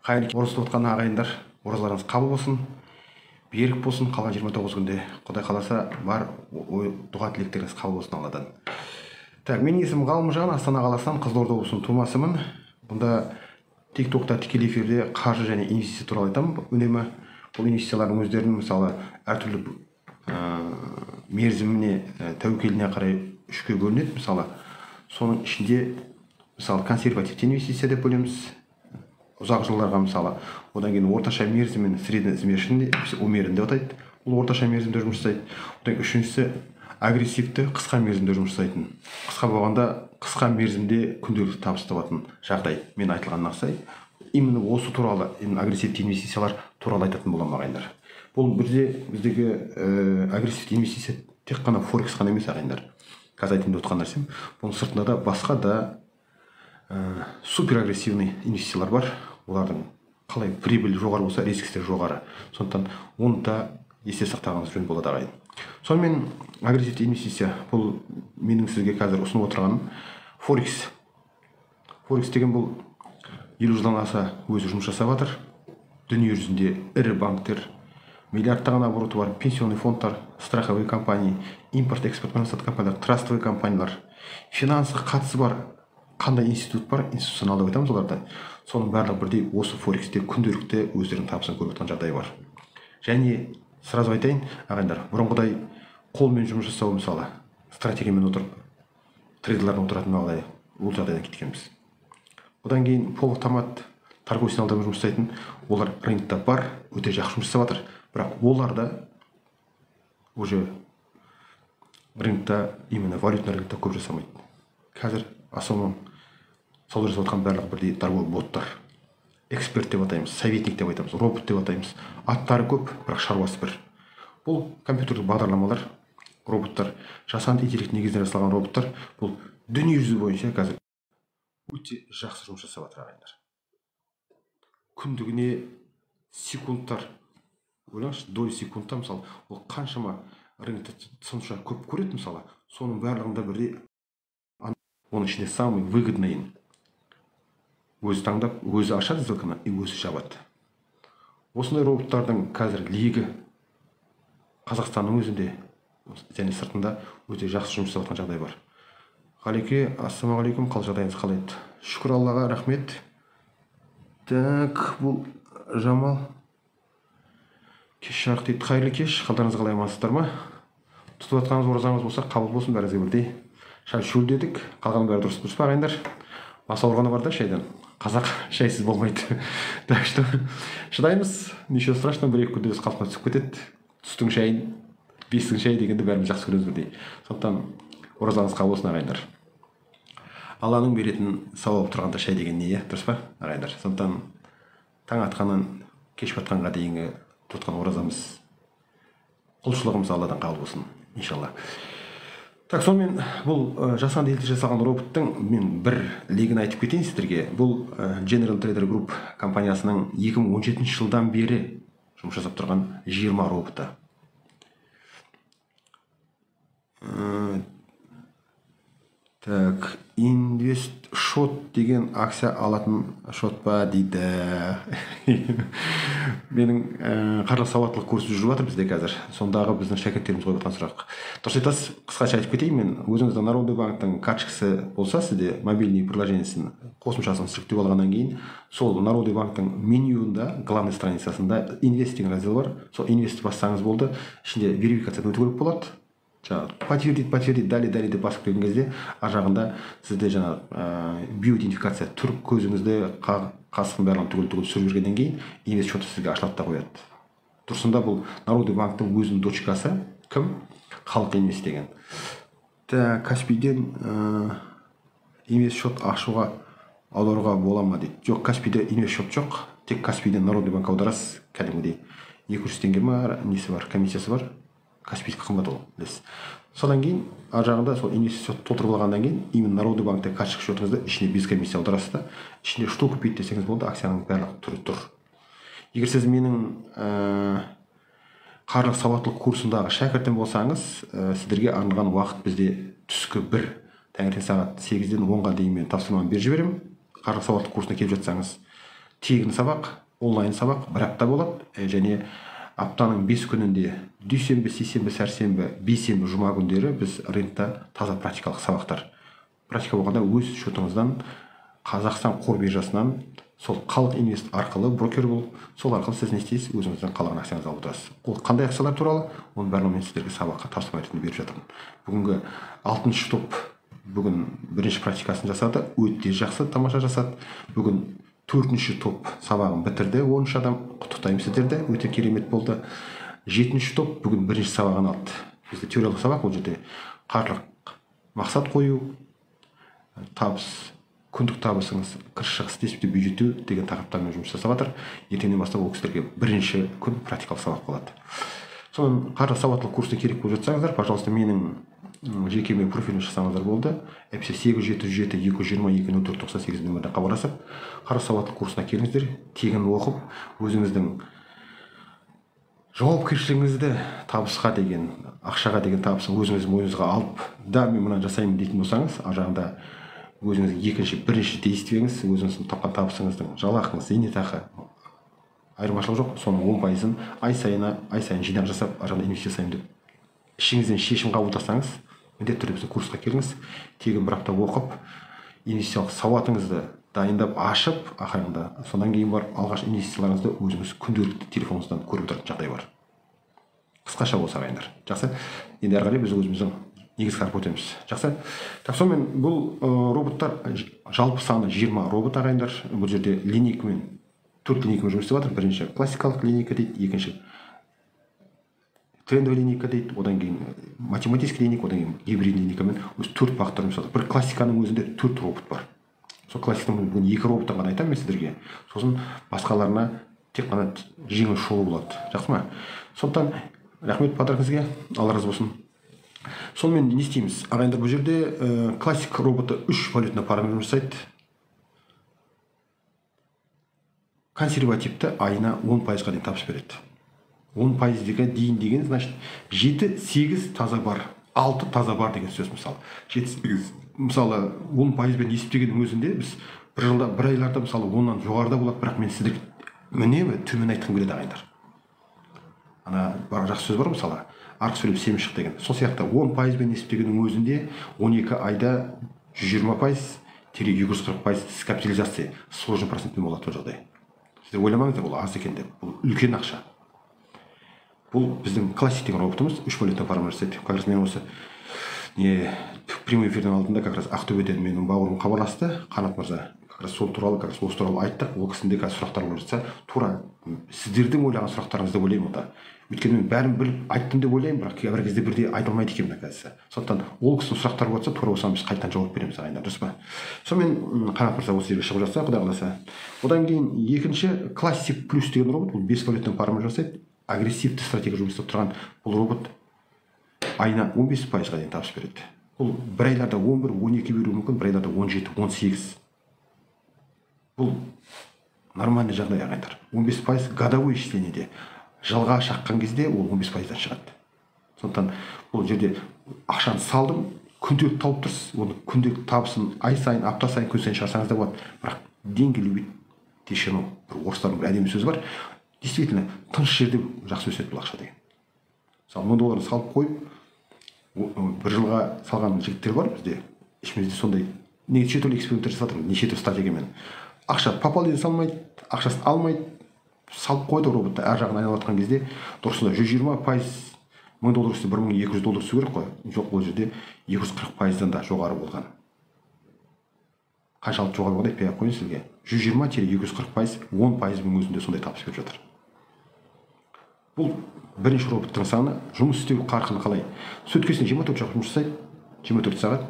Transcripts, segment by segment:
Қайырлы ораза тұтқан ағайындар, оразаларыңыз қабыл болсын, берік болсын. Қалған 29 күнде Құдай қаласа бар дұға тілектеріңіз қабыл болсын Алладан. Так, менің есімім Ғалымжан, Астана қаласынан, Қызылорда облысының тумасымын. Бұнда TikTokта тікелей эфирде қаржы және инвестиция туралы айтамын үнемі. Бұл инвестициялардың өздерінің мысалы әртүрлі мерзіміне, тәуекеліне қарай үшке бөлінеді. Мысалы, соның ішінде мысалы консервативті инвестиция деп бөлеміз ұзақ жылдарға, мысалы, одан кейін орташа мерзіммен среднеизмершін умерен деп атайды, бұл орташа мерзімде жұмыс жасайды. Одан кейін үшіншісі агрессивті қысқа мерзімде жұмыс жасайтын, қысқа болғанда қысқа мерзімде күнделікті табыс табатын жағдай. Мен айтылған нәрсе именно осы туралы, именно агрессивті инвестициялар туралы айтатын боламын, ағайындар. Бұл бізде біздегі агрессивті инвестиция тек қана форекс қана емес, ағайындар. Қазір айтайын деп отқан нәрсем, бұның сыртында да басқа да супер агрессивный инвестициялар бар. Олардың қалай прибыль жоғары болса, рискісі жоғары, сондықтан оны да есте сақтағаныңыз жөн болады, ағайын. Сонымен, агрессивті инвестиция бұл менің сізге қазір ұсынып отырғаным форекс. Форекс деген бұл 50 жылдан аса өзі жұмыс жасап жатыр. Дүние жүзінде ірі банктер, миллиардтаған обороты бар пенсионный фондтар, страховые компании, импорт экспорт компаниялар, трастовый компаниялар, финансқа қатысы бар қандай институт бар, институционал деп айтамыз оларды, соның барлығы бірдей осы форексте күнделікті өздерінің табысын көріп жатқан жағдай бар. Және сразу айтайын, ағайындар, бұрынғыдай қолмен жұмыс жасау, мысалы, стратегиямен отырып трейдерлердің отыратын жағдай, ол жағдайдан кеткенбіз. Одан кейін полуавтомат торговый сигналдармен жұмыс жасайтын олар рынокта бар, өте жақсы жұмыс жасап жатыр, бірақ олар да уже рынокта, именно валютный рынокта көп жасамайды. Қазір основном сауда жасап жатқан барлығы бірдей торговый боттар, эксперт деп атаймыз, советник деп айтамыз, робот деп атаймыз, аттары көп, бірақ шаруасы бір. Бұл компьютерлік бағдарламалар, роботтар, жасанды интеллект негізінде жасалған роботтар. Бұл дүниежүзі бойынша қазір өте жақсы жұмыс жасап жатыр, ағайындар. Күндігіне секундтар, ойлаңызшы, доли секундта, мысалы, ол қаншама рынокта сонша көп көреді, мысалы, соның барлығында бірдей оның ішінде самый выгодныйын өзі таңдап, өзі ашады сделканы и өзі жабады. Осындай роботтардың қазір лигі Қазақстанның өзінде және сыртында өте жақсы жұмыс жасап жатқан жағдай бар. Ғалеке, ассалаумағалейкум, қал жағдайыңыз қалай еді? Шүкір Аллаға, рахмет. Так, бұл Жамал кеш жарық дейді. Қайырлы кеш, қалдарыңыз қалай, амансыздар ма? Тұтып жатқаныңыз оразаңыз болса, қабыл болсын бәріңізге бірдей. Шай шөлдедік, қалғанның бәрі дұрыс, дұрыс па, ағайындар? Бас ауырғаны бар да шайдан, қазақ шайсыз болмайды. Так что шыдаймыз, ничего страшного, бір екі күнде өз қалпына түсіп кетеді. Түстің шайын, бестің шайы дегенді бәріміз жақсы көреміз бірдей. Сондықтан оразаңыз қабыл болсын, ағайындар. Алланың беретін сауабы тұрғанда шай деген не, иә, дұрыс па, ағайындар? Сондықтан таң атқаннан кеш батқанға дейінгі тұтқан оразамыз, құлшылығымыз Алладан қабыл болсын, иншалла. Так, сонымен, бұл жасанды интеллект жасалған роботтың мен бір легін айтып кетейін сіздерге. Бұл General Trader Group компаниясының 2017 жылдан бері жұмыс жасап тұрған 20 роботы. Так, инвест шот деген акция алатын шот па дейді. Менің қаржылық сауаттылық курсы жүріп жатыр бізде қазір. Сондағы біздің шәкірттеріміз қойып жатқан сұрақ. Дұрыс айтасыз, қысқаша айтып кетейін мен. Өзіңіздің Народный банктың карточкасы болса, сізде мобильный приложениесін, қосымшасын жүктеп алғаннан кейін, сол Народный банктың менюында, главный страницасында инвест деген раздел бар. Сол инвестті бассаңыз болды, ішінде верификациядан өту керек болады. Жаңағы подтвердить, подтвердить, далее, далее деп басып келген кезде ар жағында сізде жаңағы биоидентификация, түрік көзіңізді, қасықтың барлығын түгел түгел түсіріп жібергеннен кейін инвест счеты сізге ашылады да қояды. Дұрысында бұл Народный банктың өзінің дочкасы кім? Халық инвест деген. Так, Каспийден инвест счет ашуға, аударуға бола ма дейді. Жоқ, Каспийде инвест счет жоқ, тек Каспийден Народный банк аударасыз, кәдімгідей 200 теңге ма, несі бар, комиссиясы бар. Каспий қымбат ол, білесіз. Содан кейін ар жағында сол инвестиция толтырып алғаннан кейін именно Народный банкте карточка счетыңызды ішіне без комиссия аударасыз да, ішінде что купить десеңіз болды, акцияның барлық түрі тұр. Егер сіз менің қаржылық сауаттылық курсындағы шәкіртім болсаңыз, сіздерге арналған уақыт бізде түскі 1, таңертең сағат 8-ден 10-ға дейін мен тапсырманы беріп жіберемін. Қаржылық сауаттылық курсына келіп жатсаңыз, Тегін сабақ, онлайн сабақ бір апта болады және аптаның 5 күнінде дүйсенбі, сейсенбі, сәрсенбі, бейсенбі, жұма күндері біз рынокта таза практикалық сабақтар. Практика болғанда өз счетыңыздан Қазақстан қор биржасынан сол Халық Инвест арқылы брокер болып, сол арқылы сіз не істейсіз, өзіңіздің қалаған акцияңызды алып отырасыз. Ол қандай акциялар туралы, оның барлығын мен сіздерге сабаққа тапсырма ретінде беріп жатырмын. Бүгінгі 6-шы топ бүгін бірінші практикасын жасады, өте жақсы, тамаша жасады. Бүгін 4-ші топ сабағын бітірді, 10 адам, құттықтаймын сіздерді, өте керемет болды. 7-ші топ бүгін бірінші сабағын алды. Бізде теориялық сабақ, ол жерде қаржылық мақсат қою, табыс, күндік табысыңыз, кіріс шығыс есептеу, бюджеттеу деген тақырыптармен жұмыс жасап жатыр. Ертеңнен бастап ол кісілерге бірінші күн практикалық сабақ болады. Сонан қаржы сауаттылық курсына керек болып жатсаңыздар, пожалуйста, менің жекеме профиліме шықсаңыздар болды. Әйтпесе 8707 222 04 98 нөміріне хабарласып, қаржы сауаттылық курсына келіңіздер, тегін оқып, өзіңіздің жауапкершілігіңізді табысқа деген, ақшаға деген табысын өзіңіз мойныңызға алып, да мен мынаны жасаймын дейтін болсаңыз, ар жағында өзіңіздің екінші, бірінші действиеңіз, өзіңіздің тапқан табысыңыздың жалақыңыз, зейнетақы айырмашылығы жоқ, соның 10%-ын ай сайын жинақ жасап, ар жағында инвестиция жасаймын деп ішіңізден шешім қабылдасаңыз, міндетті түрде біздің курсқа келіңіз, тегін бір апта оқып, инвестициялық сауатыңызды дайындап ашып, ақырында содан кейін барып алғаш инвестицияларыңызды өзіңіз күнделікті телефоныңыздан көріп отыратын жағдай бар. Қысқаша болса ағайындар. Жақсы. Енді әрі қарай біз өзіміздің негізгі тақырыпқа өтеміз. Жақсы. Так, сонымен бұл роботтар жалпы саны 20 робот ағайындар. Бұл жерде линейкамен, 4 линейкамен жұмыс істеп жатыр. Бірінші классикалық линейка дейді, екінші трендовый линейка дейді, одан кейін математический линейка, одан кейін гибридный линейкамен өз 4 бағытта жұмыс жасап жатыр. Бір классиканың өзінде 4 робот бар. Сол классиканың бүгін 2 роботтан ғана айтамын мен сіздерге. Сосын басқаларына тек қана жеңіл шолу болады. Жақсы ма? Сондықтан рахмет подаркіңізге, Алла разы болсын. Сонымен не істейміз? Ағайындар, бұл жерде классик роботы 3 валютный парамен жұмыс жасайды. Консервативті айына 10%-ға дейін табыс береді. 10%-ға дейін деген, значит, 7-8 таза бар, 6 таза бар деген сөз мысалы. 7-8, мысалы, 10%-бен есептегеннің өзінде біз бір жылда, бір айларда, мысалы, 10-нан жоғарыда болады, бірақ мен сіздерге үнемі төмен айтқым келеді ағайындар. Ана бар жақсы сөз бар мысалы, арық сөйлеп семіз шық деген. Сол сияқты 10%-бен есептегеннің өзінде 12 айда 120% тире 240% с капитализацией сложный процентпен болады ол жағдай. Сіздер ойламаңыздар, ол аз екен деп. Бұл үлкен ақша. Бұл біздің классик деген роботымыз 3 валютный парамен жасайды. Как раз мен осы прямой эфирдің алдында как раз Ақтөбеден менің бауырым хабарласты, Қанат мырза. Как раз сол туралы, как раз осы туралы айттық. Ол кісінің де қазір сұрақтары болып жатса, тура сіздердің ойлаған сұрақтарыңыз деп ойлаймын онда. Өйткені мен бәрін біліп айттым деп ойлаймын, бірақ кейбір кезде бірдей айта алмайды екенмін, оказывается. Сондықтан ол кісінің сұрақтары болып жатса, тура осыған біз қайтадан жауап береміз ағайындар, дұрыс па? Сонымен Қанат мырза осы жерге шығып жатса, Құдай қаласа. Одан кейін екінші классик плюс деген робот, бұл 5 валютный парамен жасайды. Агрессивті стратегия жұмыс істеп тұрған бұл робот айына 15%-ға дейін табыс береді. Бұл бір айларда 11, 12 беруі мүмкін, бір айларда 17, 18. Бұл нормальный жағдай ағайындар. 15% годовой исчислениеде. Жылға шаққан кезде ол 15%-дан шығады. Сондықтан бұл жерде ақшаны салдым, күнделік тауып тұрсыз, оны күнделік табысын ай сайын, апта сайын, күн сайын шығарсаңыз да болады. Бірақ деньги любит тишину. Бір орыстардың бір әдемі сөзі бар. Действительно, тыныш жерде жақсы өседі бұл ақша деген. Мысалы, 1000 долларын салып қойып, бір жылға салған жігіттер бар бізде. Ішімізде сондай неше түрлі эксперименттер жасап жатырмыз, неше түрлі стратегиямен. Ақша попал салмайды, ақшасын алмайды, салып қойды роботты, әр жағын айналып жатқан кезде дұрысында 120%, 1000 доллар түссе 1200 доллар түсу керек қой. Жоқ, бұл жерде 240%-дан да жоғары болған. Қаншалықты жоғары болған айтпай ақ қояйын сізге. 120-240%, 10%-ның өзінде сондай табыс беріп жатыр. Бұл бірінші роботтың саны, жұмыс істеу қарқыны қалай? Сөткесіне 24 сағат жұмыс жасайды, 24 сағат,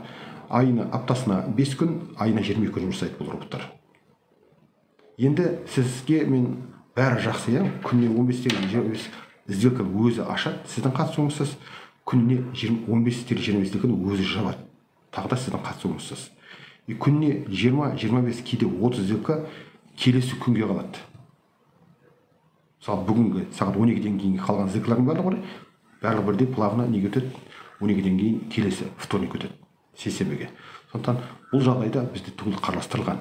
айына, аптасына 5 күн, айына 22 күн жұмыс жасайды бұл роботтар. Енді сізге мен бәрі жақсы, иә? Күніне 15-25 сделка өзі ашады, сіздің қатысуыңызсыз, күніне 15-25 сделканы өзі жабады. Тағы да сіздің қатысуыңызсыз. Күніне 20-25, кейде 30 сделка келесі күнге қалады. Мысалы, бүгінгі сағат 12-ден кейінгі қалған сделкалардың барлығы барлығы бірдей плавно неге өтеді? 12-ден кейін келесі вторник өтеді, сейсенбіге. Сондықтан бұл жағдайда бізде түгел қарастырылған.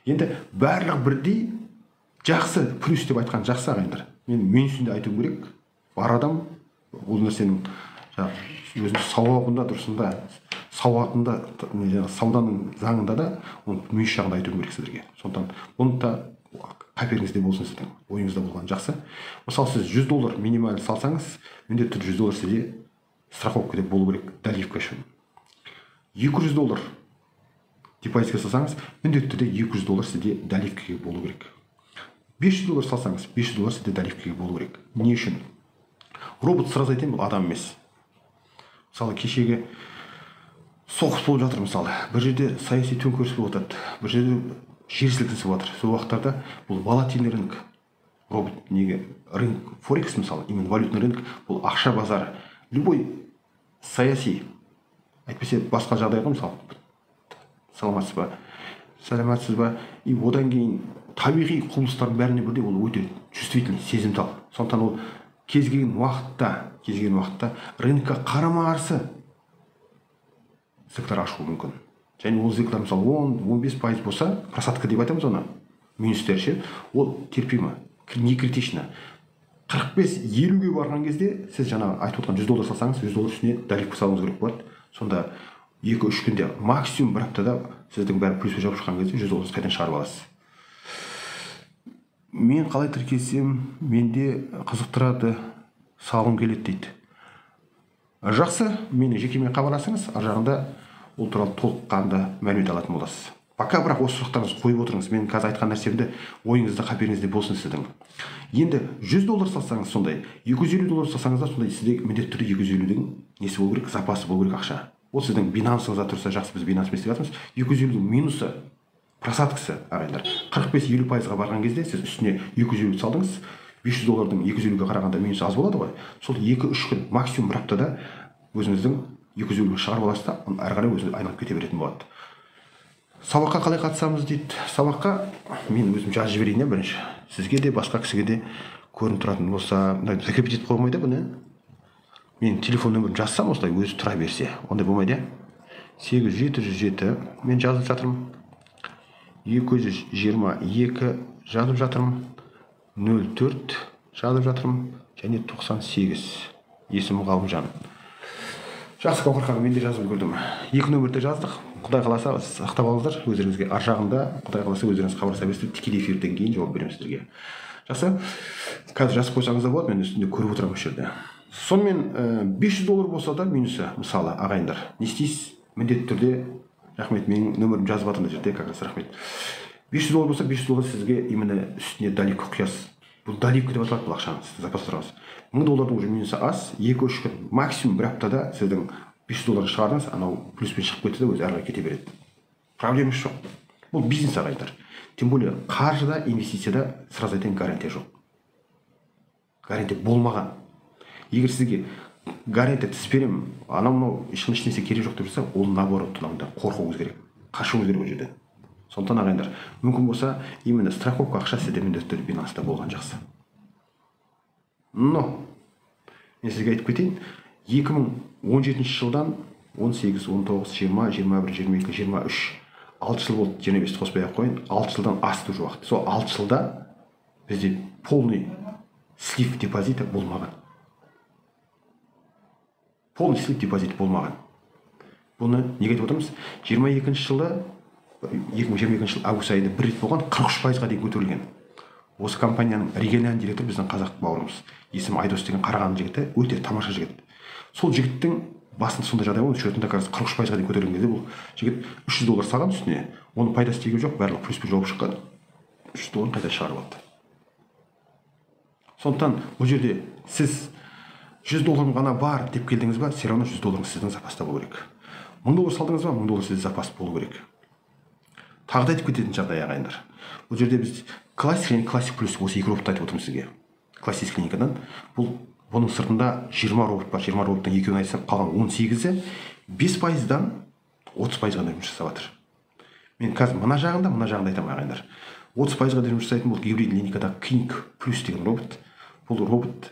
Енді барлығы бірдей Жақсы плюс деп айтқан жақсы, ағайындар. Мен минусын де айтуым керек. Бар адам ол нәрсенің өзінің сауабында, дұрысында, сауатында, сауданың заңында да оның минус жағын да айтуым керек сіздерге. Сондықтан бұны да қаперіңізде болсын, сіздің ойыңызда болған жақсы. Мысалы, сіз 100 доллар минималь салсаңыз, міндетті түрде 100 доллар сізде страховка деп болу керек доливка үшін. 200 доллар депозитке салсаңыз, міндетті түрде 200 доллар сізде доливкаге болу керек. 500 доллар салсаңыз, 500 доллар сізде доливкаге болу керек. Не үшін? Робот, сразу айтайын, бұл адам емес. Мысалы, кешегі соғыс болып жатыр, мысалы, бір жерде саяси төңкеріс болып жатады, бір жерде жер сілкінісі болып жатыр. Сол уақыттарда бұл волатильный рынок. Робот неге рынок форекс, мысалы, именно валютный рынок, бұл ақша базары. Любой саяси, әйтпесе басқа жағдайға, мысалы, саламатсыз ба, саламатсыз ба, и одан кейін табиғи құбылыстардың бәріне бірдей ол өте чувствительный, сезімтал. Сондықтан ол кез келген уақытта рынокқа қарама қарсы сделкалар ашуы мүмкін. Және ол сделкалар, мысалы, 10-15% болса, просадка деп айтамыз оны, минустер ше, ол терпимо, не критично. 45-50-ге барған кезде сіз жаңағы айтып отырған 100 доллар салсаңыз, 100 доллар үстіне доливка салуыңыз керек болады. Сонда 2-3 күнде, максимум бір аптада сіздің бәрі плюске жауып шыққан кезде 100 долларыңызды қайтадан шығарып аласыз. Мен қалай тіркелсем, менде қызықтырады, салғым келеді дейді. Жақсы, мені жекемен хабарласыңыз, ар жағында ол туралы толыққанды мәлімет алатын боласыз. Пока бірақ осы сұрақтарыңызды қойып отырыңыз. Мен қазір айтқан нәрсемді ойыңызда, қаперіңізде болсын сіздің. Енді 100 доллар салсаңыз сондай, 250 доллар салсаңыз да сондай, сізде міндетті түрде 250-дің несі болу керек, запасы болу керек ақша. Ол сіздің Бинансыңызда тұрса жақсы, біз Бинанспен істеп жатырмыз. 250-дің минусы, просадкасы, ағайындар, 45-50%-ға барған кезде сіз үстіне 250 салдыңыз, 500 доллардың 250-ге қарағанда минусы аз болады ғой. Сол 2-3 күн, максимум бір аптада өзіңіздің 250 шығарып аласыз да, оны әрі қарай өзі айналып кете беретін болады. Сабаққа қалай қатысамыз дейді. Сабаққа мен өзім жазып жіберейін, иә, бірінші. Сізге де, басқа кісіге де көрініп тұратын болса, мына закрепить етіп қоймайды бұны. Мен телефон нөмірін жазсам, осылай өзі тұра берсе, ондай болмайды, иә. 8707 мен жазып жатырмын. 222 жазып жатырмын. 04 жазып жатырмын және 98. Есімім Ғалымжан. Жақсы, Гауһар ханым, мен де жазып үлгердім. Екі нөмірді жаздық. Құдай қаласа, сақтап алыңыздар өздеріңізге. Ар жағында, Құдай қаласа, өздеріңіз хабарласа бересіздер. Тікелей эфирден кейін жауап беремін сіздерге. Жақсы. Қазір жазып қойсаңыз да болады, мен үстінде көріп отырамын осы жерде. Сонымен 500 доллар болса да минусы, мысалы, ағайындар, не істейсіз? Міндетті түрде, рахмет, менің нөмірім жазып жатыр мына жерде, как раз, рахмет. 500 доллар болса, 500 доллар сізге именно үстіне доливка құясыз. Бұл доливка деп аталады, бұл ақшаны сіз запас тұрасыз. 1000 доллардың уже минусы аз, 2-3 күн, максимум бір аптада сіздің 500 доллар шығардыңыз, анау плюспен шығып кетті де, өзі әрі қарай кете береді. Проблемасы жоқ. Бұл бизнес, ағайындар. Тем более қаржыда, инвестицияда, сразу айтайын, гарантия жоқ. Гарантия болмаған. Егер сізге гарантия тіс беремін, анау мынау ешнәрсе керек жоқ деп жатса, ол наоборот мынандай қорқуыңыз керек, қашуыңыз керек ол жерден. Сондықтан, ағайындар, мүмкін болса, именно страховка ақша сізде міндетті түрде Бинанста болған жақсы. Но мен сізге айтып кетейін, 2017 жылдан 18, 19, 20, 21, 22, 23, 6 жыл болды, 25-ті қоспай ақ қояйын, 6 жылдан асты уже уақыт. Сол 6 жылда бізде полный слив депозита болмаған. Полный слив депозит болмаған. Бұны неге айтып отырмыз? 22 жылы, 2022 жыл август айында бір рет болған, 43%-ға дейін көтерілген. Осы компанияның региональный директоры біздің қазақ бауырымыз, есімі Айдос деген, Қарағанды жігіті, өте тамаша жігіт. Сол жігіттің басында сондай жағдай болды, счетында как раз 43%-ға дейін көтерілген кезде бұл жігіт 300 доллар салған үстіне, оның пайдасы тиген жоқ, барлығы плюспен жауып шыққан, 300 долларын қайта шығарып алды. Сондықтан бұл жерде сіз 100 долларым ғана бар деп келдіңіз ба, все равно 100 долларыңыз сіздің запаста болу керек. 1000 доллар салдыңыз ба, 1000 доллар сізде запас болу керек. Тағы да айтып кететін жағдай, ағайындар, бұл жерде біз классик және классик плюс, осы екі роботты айтып отырмын сізге классический линейкадан. Бұл бұның сыртында 20 робот бар. 20 роботтың екеуін айтсам, қалған 18-і 5%-дан 30%-ға дейін жұмыс жасап жатыр. Мен қазір мына жағында айтамын, ағайындар. 30%-ға дейін жұмыс жасайтын бұл гибрид линейкадағы Кинг плюс деген робот. Бұл робот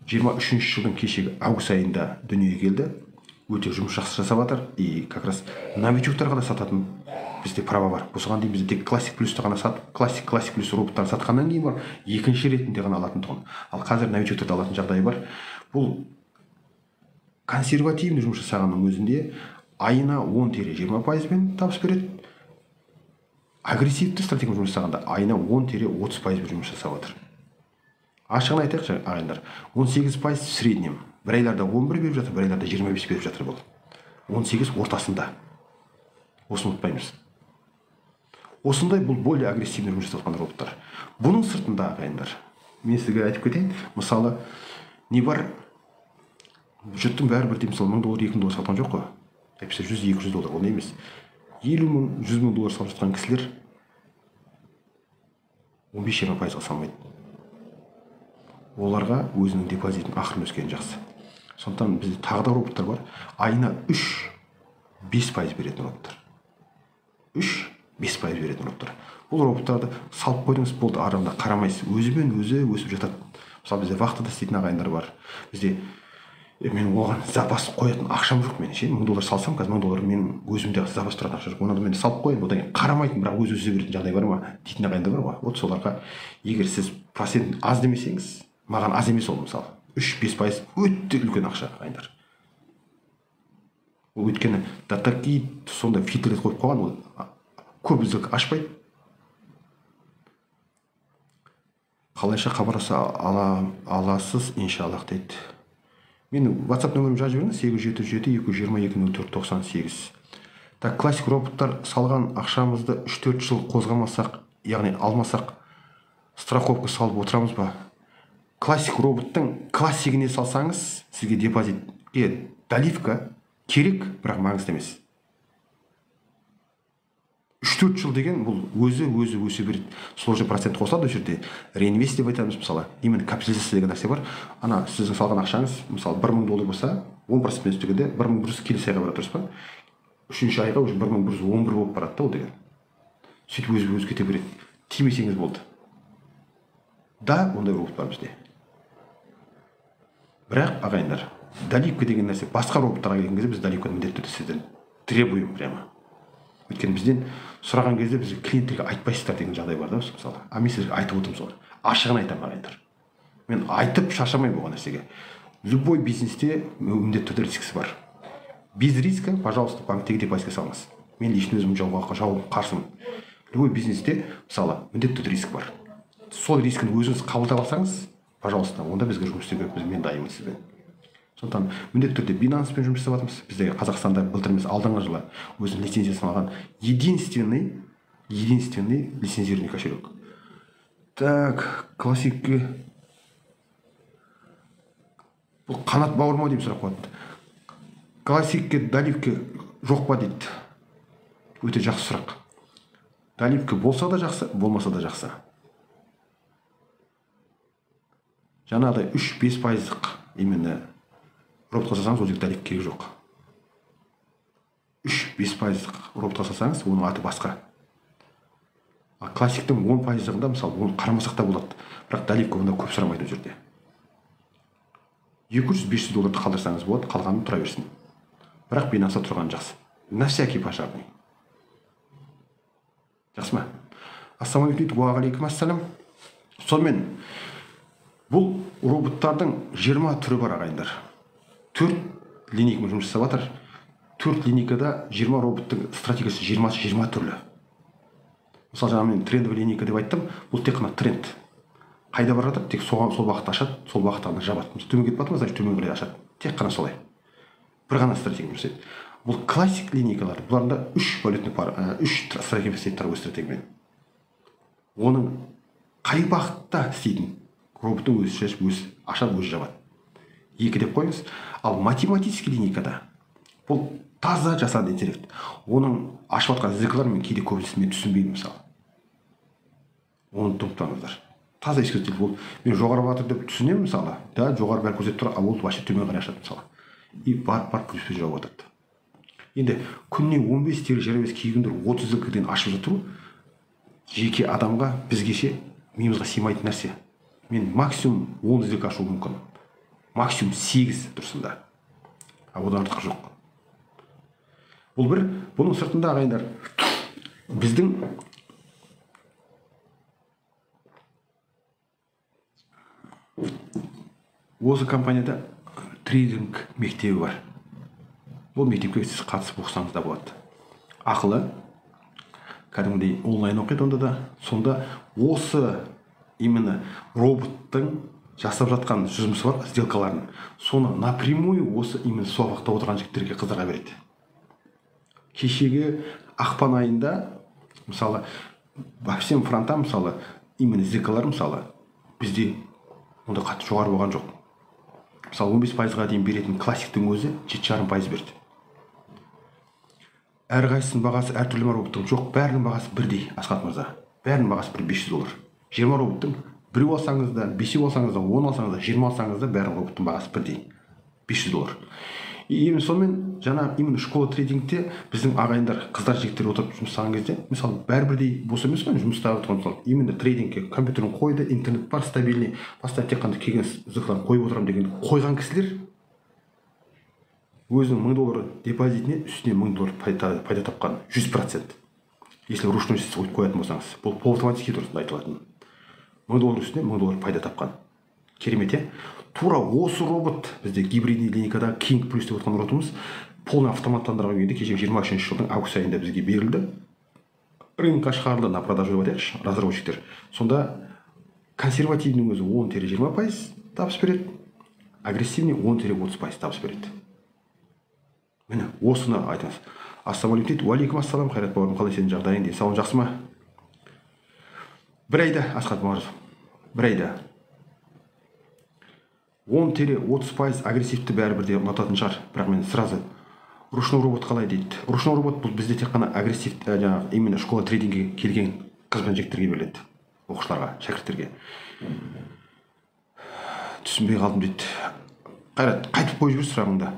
23-жылдың кешегі август айында дүниеге келді. Өте жұмыс жақсы жасап жатыр и как раз новичоктарға да сататын. Бізде права бар. Осыған дейін бізде тек классик плюсті ғана сатып, классик плюс роботтарын сатқаннан кейін бар, екінші ретінде ғана алатын тұғын. Ал қазір новичоктерді алатын жағдайы бар. Бұл консервативный жұмыс жасағанның өзінде айына 10-20%-бен табыс береді. Агрессивті стратегия жұмыс жасағанда айына 10-30%-бен жұмыс жасап жатыр. Ашығын айтайықшы, ағайындар, 18% в среднем. Бір айларда 11 беріп жатыр, бір айларда 25 беріп жатыр бұл. 18 ортасында. Осыны ұмытпаймыз. Осындай бұл более агрессивный жұмыс жасап жатқан роботтар. Бұның сыртында, ағайындар, мен сізге айтып кетейін, мысалы, не бар, жұрттың бәрі бірдей, мысалы, 1000 доллар, 2000 доллар сатқан жоқ қой. Әйтпесе 100-200 доллар, ол емес. 50 мың, 100 мың доллар салып жатқан кісілер 15-20%-ға салмайды. Оларға өзінің депозитін ақырын өскені жақсы. Сондықтан бізде тағы да роботтар бар. Айына 3-5% беретін роботтар. 3-5% беретін роботтар. Бұл роботтарды салып қойдыңыз, болды, арасында қарамайсыз. Өзімен өзі өсіп жатады. Мысалы, бізде вахтада істейтін ағайындар бар. Бізде мен оған запас қоятын ақшам жоқ менің ше. 1000 доллар салсам, қазір 1000 доллар менің өзімде запас тұратын ақша жоқ. Оны мен салып қояйын, одан кейін қарамайтын, бірақ өзі өсе беретін жағдай бар ма дейтін ағайындар бар ғой. Вот соларға егер сіз процент аз демесеңіз, маған аз емес ол, мысалы. 3-5% өте үлкен ақша, ағайындар. Ол өйткені датаки сондай фильтр қойып қойған, ол көп үзік ашпайды. Қалайша хабарласа аласыз, иншаллах дейді. Мен WhatsApp нөмірімді жазып жіберіңіз, 877 222 04 98. Так, классик роботтар салған ақшамызды 3-4 жыл қозғамасақ, яғни алмасақ, страховка салып отырамыз ба? Классик роботтың классигіне салсаңыз, сізге депозитке доливка керек, бірақ маңызды емес. 3-4 жыл деген бұл өзі өсе береді. Сложный процент қосылады ол жерде. Реинвест деп айтамыз, мысалы. Именно капитализация деген нәрсе бар. Ана сіздің салған ақшаңыз, мысалы, 1000 доллар болса, 10%-пен өстегенде 1100 келесі айға барады, дұрыс па? Үшінші айға уже 1111 болып барады да ол деген. Сөйтіп өзі кете береді. Тимесеңіз болды. Да, ондай робот бар бізде. Бірақ, ағайындар, доливка деген нәрсе басқа роботтарға келген кезде біз доливканы міндетті түрде сізден требуем прямо. Өйткені бізден сұраған кезде біз клиенттерге айтпайсыздар деген жағдай бар да, мысалы. А мен сіздерге айтып отырмын солай. Ашығын айтамын, ағайындар. Мен айтып шаршамаймын оған нәрсеге. Любой бизнесте міндетті түрде рискісі бар. Без риска, пожалуйста, банктегі депозитке салыңыз. Мен лично өзім жауға қарсымын. Любой бизнесте, мысалы, міндетті түрде риск бар. Сол рискіні өзіңіз қабылдап алсаңыз, пожалуйста, онда бізге жұмыс істеуге біз мен дайынмын сізбен. Сондықтан міндетті түрде Binance-пен жұмыс жасап жатырмыз. Бізде Қазақстанда былтыр емес, алдыңғы жылы өзінің лицензиясын алған единственный лицензированный кошелек. Так, классикке бұл Қанат бауырмау деп сұрақ қояды. Классикке доливка жоқ па дейді. Өте жақсы сұрақ. Доливка болса да жақсы, болмаса да жақсы. Жаңағыдай 3-5%-лық именно роботқа салсаңыз, ол жерде доливка керек жоқ. 3-5%-лық роботқа салсаңыз, оның аты басқа. Ал классиктің 10%-лығында, мысалы, оны қарамасақ та болады. Бірақ доливка онда көп сұрамайды ол жерде. 200-500 долларды қалдырсаңыз болады, қалғаны тұра берсін. Бірақ Binance-та тұрған жақсы. На всякий пожарный. Жақсы ма? Ассалаумағалейкум, уағалейкум ассалам. Сонымен, бұл роботтардың 20 түрі бар, ағайындар. 4 линейкамен жұмыс жасап жатыр. 4 линейкада 20 роботтың стратегиясы 20 түрлі. Мысалы, жаңа мен трендовый линейка деп айттым, бұл тек қана тренд. Қайда бара жатыр, тек сол бағытта ашады, сол бағытта ғана жабады. Мысалы, төмен кетіп жатыр ма, значит, төмен қарай ашады. Тек қана солай. Бір ғана стратегия жұмыс жасайды. Бұл классик линейкалар, бұларында 3 валютный пара, 3 стратегия істейді торговый стратегиямен. Оның қай бағытта істейтін роботтың өзі шешіп, өзі ашады, өзі жабады. 2 деп қойыңыз. Ал математический линейкада бұл таза жасанды интеллект. Оның ашып жатқан зеркаларын мен кейде көбісін мен түсінбеймін, мысалы. Оны ұмытпаңыздар. Таза искусственный ол мен жоғары барып жатыр деп түсінемін, мысалы. Да, жоғары бәрі көрсетіп тұр, ал ол вообще төмен қарай ашады, мысалы. И барып плюспен жауып жатады. Енді күніне 15-25, кей күндер 30 зеркалдан ашып жатыру жеке адамға, бізге ше, миымызға сыймайтын нәрсе. Мен максимум 10 зеркал ашуым мүмкін. Максимум 8 тұрсында. А одан артық жоқ. Бұл бір, бұның сыртында, ағайындар, Біздің осы компанияда трейдинг мектебі бар. Ол мектепке сіз қатысып оқысаңыз да болады. Ақылы, кәдімгідей онлайн оқиды онда да. Сонда осы именно роботтың жасап жатқан жұмысы бар, сделкаларын. Соны напрямую осы именно сабақта отырған жігіттерге, қыздарға береді. Кешегі ақпан айында, мысалы, по всем фронтам, мысалы, именно сделкалар, мысалы, бізде онда қатты жоғары болған жоқ. Мысалы, 15%-ға дейін беретін классиктің өзі 7,5% берді. Әрқайсысының бағасы әртүрлі ма роботтың? Жоқ, бәрінің бағасы бірдей, Асхат мырза. Бәрінің бағасы бір $500. 20 роботтың біреу алсаңыз да, 5 алсаңыз да, 10 алсаңыз да, 20 алсаңыз да, бәрінің роботтың бағасы бірдей. $500. И именно сонымен жаңа именно школа трейдингте біздің ағайындар, қыздар, жігіттер отырып жұмыс жасаған кезде, мысалы, бәрі бірдей бос емес қой, жұмыста отырған, мысалы, именно трейдингке компьютерін қойды, интернет бар стабильный, постоянно тек қана келген сделкаларын қойып отырамын деген қойған кісілер өзінің $1000 депозитіне үстіне $1000 пайда тапқан 100%. Если ручной сіз қоятын болсаңыз, бұл полуавтоматический тұрғысында айтылатын. $1000 үстіне $1000 пайда тапқан. Керемет, е? Тура осы робот бізде гибридный линейкада King Plus деп отқан роботымыз полный автоматтандырған кезде кеше 23 жылдың август айында бізге берілді. Рынокқа шығарылды, на продажу деп айтайықшы, разработчиктер. Сонда консервативный өзі 10-20% табыс береді, агрессивный 10-30% табыс береді. Міне, осыны айтыңыз. Ассалаумағалейкум дейді. Уалейкум ассалам, Қайрат бауырым, қалай сенің жағдайың дейді. Сауын жақсы ма? Бір айда, Асхат бауырым, бір айда 10-30% агрессивті бәрібір де ұнататын шығар. Бірақ мен сразу ручной робот қалай дейді. Ручной робот бұл бізде тек қана агрессивті, жаңағы именно школа трейдингке келген қыз бен жігіттерге беріледі, оқушыларға, шәкірттерге. Түсінбей қалдым дейді. Қайрат, қайтып қойып жібер сұрағыңды.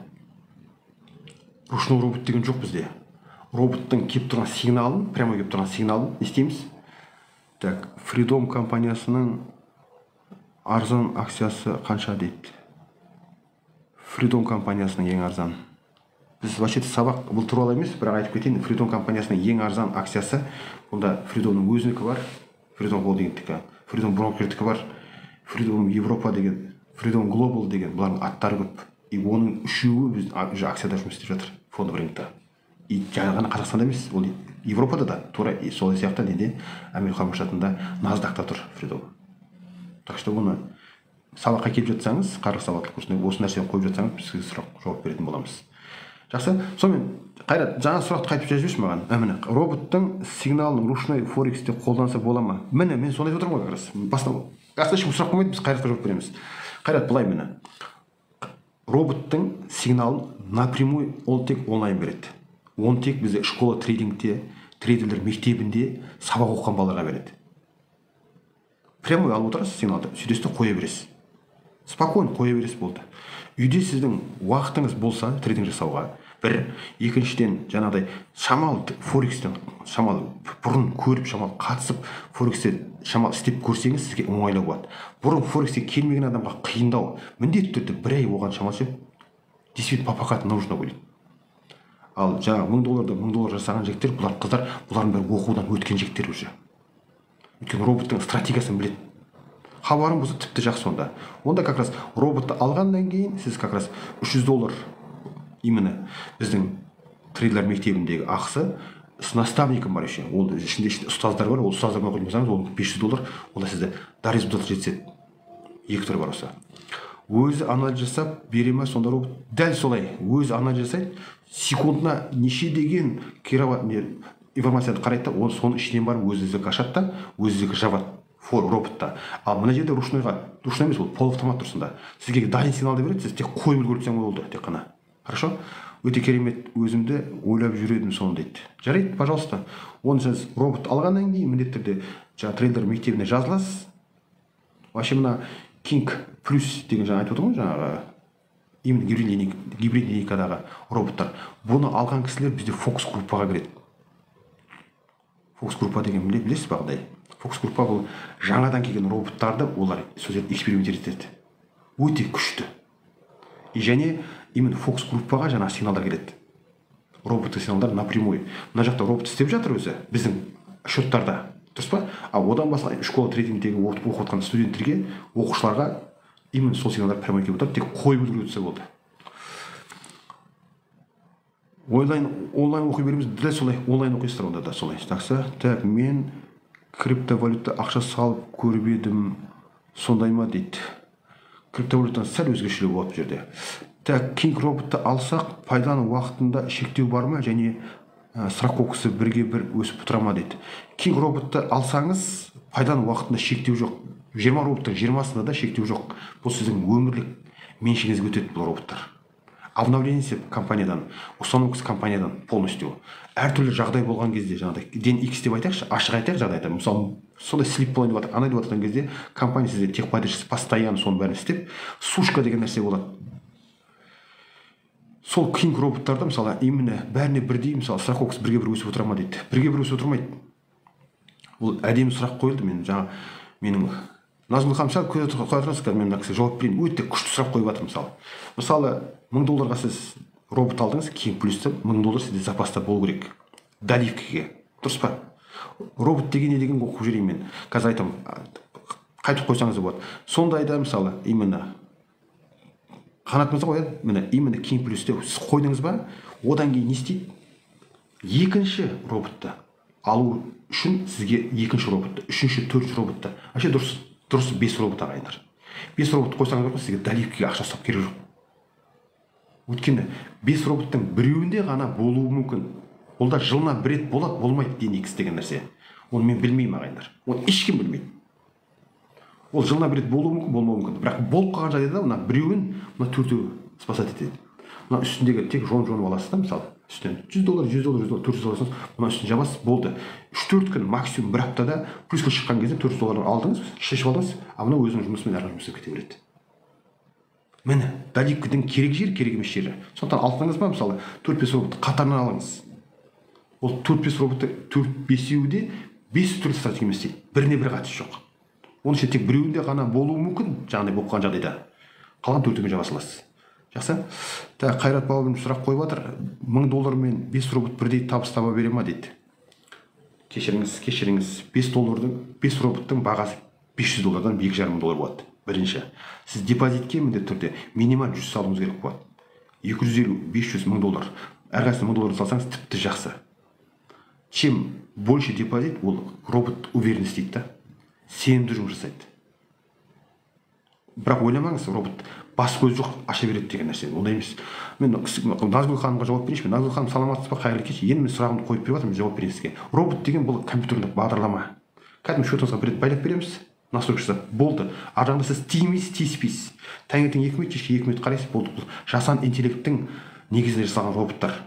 Ручной робот деген жоқ бізде. Роботтың келіп тұрған сигналын, прямо келіп тұрған сигналын не істейміз? Так, Freedom компаниясының арзан акциясы қанша дейді? Freedom компаниясының ең арзан. Біз вообще сабақ бұл туралы емес, бірақ айтып кетейін, Freedom компаниясының ең арзан акциясы, онда Freedomның өзінікі бар, Freedom Holdingтікі, Freedom Brokerдікі бар, Freedom Европа деген, Freedom Global деген, бұлардың аттары көп. И оның үшеуі біз уже акцияда жұмыс істеп жатыр, фондовый рынокта. И жаңа ғана Қазақстанда емес, ол Европада да тура сол сияқты неде, Америка Құрама Штатында NASDAQ-та тұр Freedom. Так что бұны сабаққа келіп жатсаңыз, қаржы сауаттылық курсына осы нәрсені қойып жатсаңыз, біз сізге сұрақ жауап беретін боламыз. Жақсы, сонымен Қайрат, жаңа сұрақты қайтып жазып жіберші маған. Міне, роботтың сигналын ручной форексте қолданса бола ма? Міне, мен соны айтып отырмын ғой как раз. Баста ешкім сұрақ қоймайды, біз Қайратқа жауап береміз. Қайрат, былай міне. Роботтың сигналын напрямую ол тек онлайн береді. Оны тек бізде школа трейдингте, трейдерлер мектебінде сабақ оқыған балаларға береді. Прямой алып отырасыз сигналды, сөйтесіз де қоя бересіз. Спокойно қоя бересіз, болды. Үйде сіздің уақытыңыз болса трейдинг жасауға, бір, екіншіден жаңағыдай шамалы форекстен шамалы бұрын көріп, шамалы қатысып форексте шамалы істеп көрсеңіз, сізге оңайлау болады. Бұрын форексте келмеген адамға қиындау, міндетті түрде бір ай оған шамалы ше, действительно попахать нужно будет. Ал жаңағы $1000-ды $1000 жасаған жігіттер, бұлар қыздар, бұлардың бәрі оқудан өткен жігіттер уже. Өйткені роботтың стратегиясын біледі. Хабарың болса тіпті жақсы онда. Онда как раз роботты алғаннан кейін сіз как раз $300 именно біздің трейдерлер мектебіндегі ақысы с наставником бар еще. Ол ішінде ұстаздар бар, ол ұстаздармен оқитын болсаңыз, ол $500, онда сізде до результата жеткізеді. Екі түрі бар осы. Өзі анализ жасап бере ма сонда робот? Дәл солай, өзі анализ жасайды, секундына неше деген информацияны қарайды да, ол соның ішінен барып өзі сделка ашады да, өзі сделка жабады роботта. Ал мына жерде ручнойға, ручной емес, ол полуавтомат тұрсында. Сізге дайын сигналды береді, сіз тек қойып үлгерсең болды, тек қана. Хорошо? Өте керемет, өзімді ойлап жүр едім соны дейді. Жарайды, пожалуйста. Оны сіз робот алғаннан кейін міндетті түрде жаңа трейдер мектебіне жазыласыз. Вообще мына King Plus деген жаңа айтып отырмын ғой, жаңағы именно гибридный линейкадағы роботтар. Бұны алған кісілер бізде фокус группаға кіреді. Фокус группа деген білесіз ба қандай? Фокус группа бұл жаңадан келген роботтарды олар сол жерде эксперимент етеді. Өте күшті. И және именно фокус группаға жаңа сигналдар келеді. Роботтың сигналдары напрямую. Мына жақта робот істеп жатыр өзі біздің счеттарда. Дұрыс па? А одан басқа школа трейдингтегі оқып жатқан студенттерге, оқушыларға именно сол сигналдар прямой келіп отырады, тек қойып үлгерсе болды. Онлайн оқи береміз, дәл солай онлайн оқисыздар онда да солай. Жақсы. Так, мен криптовалюта ақша салып көріп едім, сондай ма дейді. Криптовалютадан сәл өзгешелеу болады бұл жерде. Так, King роботты алсақ, пайдалану уақытында шектеу бар ма және страховкасы бірге бір өсіп тұра ма дейді. King роботты алсаңыз, пайдалану уақытында шектеу жоқ. 20 роботтың 20-сында да шектеу жоқ. Бұл сіздің өмірлік меншігіңізге өтеді бұл роботтар. Обновлениесі компаниядан, установкасы компаниядан полностью. Әртүрлі жағдай болған кезде, жаңағыдай ден X деп айтайықшы, ашық айтайық жағдайда. Мысалы, сондай слип болайын деп жатыр, андай деп жатқан кезде компания сізге техподдержкасы постоянно соның бәрін істеп, сушка деген нәрсе болады. Сол King роботтарда мысалы именно бәріне бірдей, мысалы страховкасы бірге бір өсіп отыра ма дейді. Бірге бір өсіп отырмайды. Бұл әдемі сұрақ қойылды. Мен жаңа менің Назгүл ханым сәл көз қоя тұрыңыз, қазір мен мына кісіге жауап берейін. Өте күшті сұрақ қойып жатыр мысалы. Мысалы, $1000 сіз робот алдыңыз, King Plus-ты $1000 сізде запаста болу керек. Доливкіге. Дұрыс па? Робот деген не деген оқып жіберейін мен. Қазір айтамын. Қайтып қойсаңыз да болады. Сондайда мысалы именно Қанат мырза ғой, міне именно King Plus-те сіз қойдыңыз ба? Одан кейін не істейді? Екінші роботты алу үшін сізге екінші роботты, үшінші, төртінші роботты. Вообще дұрыс 5 робот ағайындар. 5 робот қойсаңыз бар, сізге доливкіге ақша ұстап керек жоқ. Өйткені 5 роботтың біреуінде ғана болуы мүмкін. Ол да жылына бір рет болады, болмайды ден X деген нәрсе. Оны мен білмеймін ағайындар. Оны ешкім білмейді. Ол жылына бір рет болуы мүмкін, болмауы мүмкін. Бірақ болып қалған жағдайда мына біреуін, мына төртеуі спасать етеді. Мына үстіндегі тек жон-жонып аласыз да, мысалы, үстінен $100, $100, $100, $400 алсаңыз, мына үстін жабасыз, болды. 3-4 күн, максимум бір аптада плюске шыққан кезде $400 алдыңыз, шешіп алдыңыз, а мына өзінің жұмысымен әрі жұмыс істеп кете береді. Міне, доливкінің керек жері, керек емес жері. Сондықтан алдыңыз ба, мысалы, 4-5 роботты қатарынан алыңыз. Ол 4-5 роботты 4-5-еуі де 5 түрлі стратегия емес дейді. Біріне бірі қатысы жоқ. Оның ішінде тек біреуінде ғана болуы мүмкін, жаңағыдай болып қалған жағдайда. Қалған төртеуін жаба саласыз. Жақсы? Так, Қайрат бауырым сұрақ қойып жатыр. $1000 мен 5 робот бірдей табыс таба бере ма дейді. Кешіріңіз, кешіріңіз. 5 роботтың бағасы $500-дан $2,500 болады. Бірінші. Сіз депозитке міндетті түрде минимал 100 салуыңыз керек болады. 250, 500, $1000. Әрқайсысына $1000 салсаңыз тіпті жақсы. Чем больше депозит, ол робот уверенность дейді да. Сенімді жұмыс жасайды. Бірақ ойламаңыз, робот бас көз жоқ аша береді деген нәрсе. Ондай емес. Мен Назгүл ханымға жауап берейінші. Назгүл ханым, саламатсыз ба, қайырлы кеш. Енді мен сұрағымды қойып беріп жатырмын, жауап берейін сізге. Робот деген бұл компьютерлік бағдарлама. Кәдімгі счетыңызға бір рет байлап береміз, настройка жасап, болды. Ар жағында сіз тимейсіз, тиіспейсіз. Таңертең 2 минут, кешке 2 минут қарайсыз, болды. Бұл жасанды интеллекттің негізінде жасалған роботтар.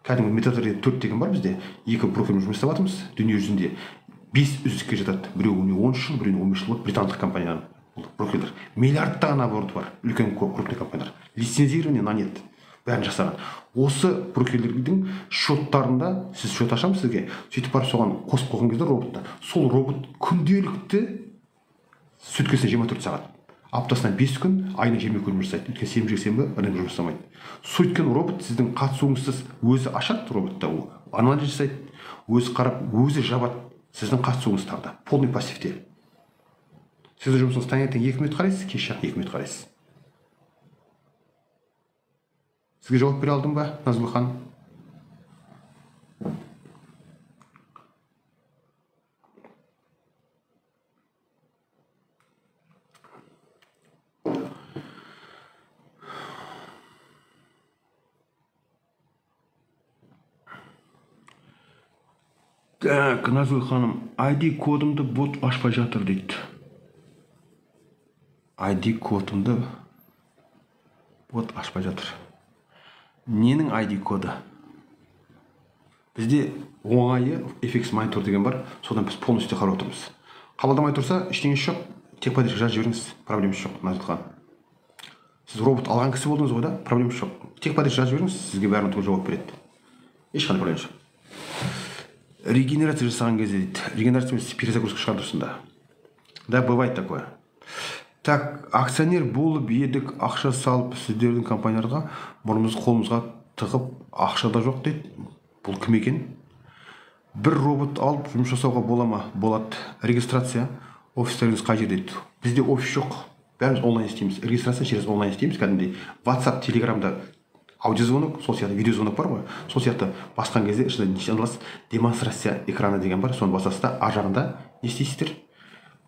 Кәдімгі MetaTrader 4 деген бар бізде. 2 брокермен жұмыс істеп жатырмыз. Дүние жүзінде 5 үздікке жатады. Біреуіне 10 жыл, біреуіне 15 жыл болды. Британдық компанияның брокерлер. Миллиардтаған обороты бар. Үлкен крупный компаниялар. Лицензирование на нет. Бәрін жасаған. Осы брокерлердің счеттарында сіз счет ашамыз сізге. Сөйтіп барып соған қосып қойған кезде роботты. Сол робот күнделікті суткасына 24 сағат. Аптасына 5 күн, айына 20 күн жұмыс жасайды. Өйткені сенбі, жексенбі рынок жұмыс жасамайды. Сөйткен робот сіздің қатысуыңызсыз өзі ашады роботты, ол анализ жасайды, өзі қарап, өзі жабады. Сіздің қатысуыңыз тағы да полный пассивте. Сіздің жұмысыңыз таңертең 2 минут қарайсыз, кеш жақын 2 минут қарайсыз. Сізге жауап бере алдым ба, Назгүл ханым? Так, Назгүл ханым, ID кодымды бот ашпай жатыр дейді. ID кодымды бот ашпай жатыр. Ненің ID коды? Бізде оңайы FX Monitor деген бар, содан біз полностью қарап отырмыз. Қабылдамай тұрса, ештеңесі жоқ, техподдержка жазып жіберіңіз, проблемасы жоқ, Назгүл ханым. Сіз робот алған кісі болдыңыз ғой да, проблемасы жоқ. Техподдержка жазып жіберіңіз, сізге бәрін түгел жауап береді. Ешқандай проблема жоқ. Регенерация жасаған кезде дейді. Регенерация емес, перезагрузка шығады осында. Да, бывает такое. Так, акционер болып едік, ақша салып сіздердің компанияларға мұрнымызды қолымызға Тығып, ақша да жоқ дейді. Бұл кім екен? Бір робот алып жұмыс жасауға бола ма? Болады. Регистрация. Офистеріңіз қай жерде дейді? Бізде офис жоқ. Бәріміз онлайн істейміз. Регистрация через онлайн істейміз. Кәдімгідей WhatsApp, Telegram'да аудиозвонок, сол сияқты видеозвонок бар ғой. Сол сияқты басқан кезде ішінде не аласыз? Демонстрация экраны деген бар. Соны басасыз да, ар жағында не істейсіздер?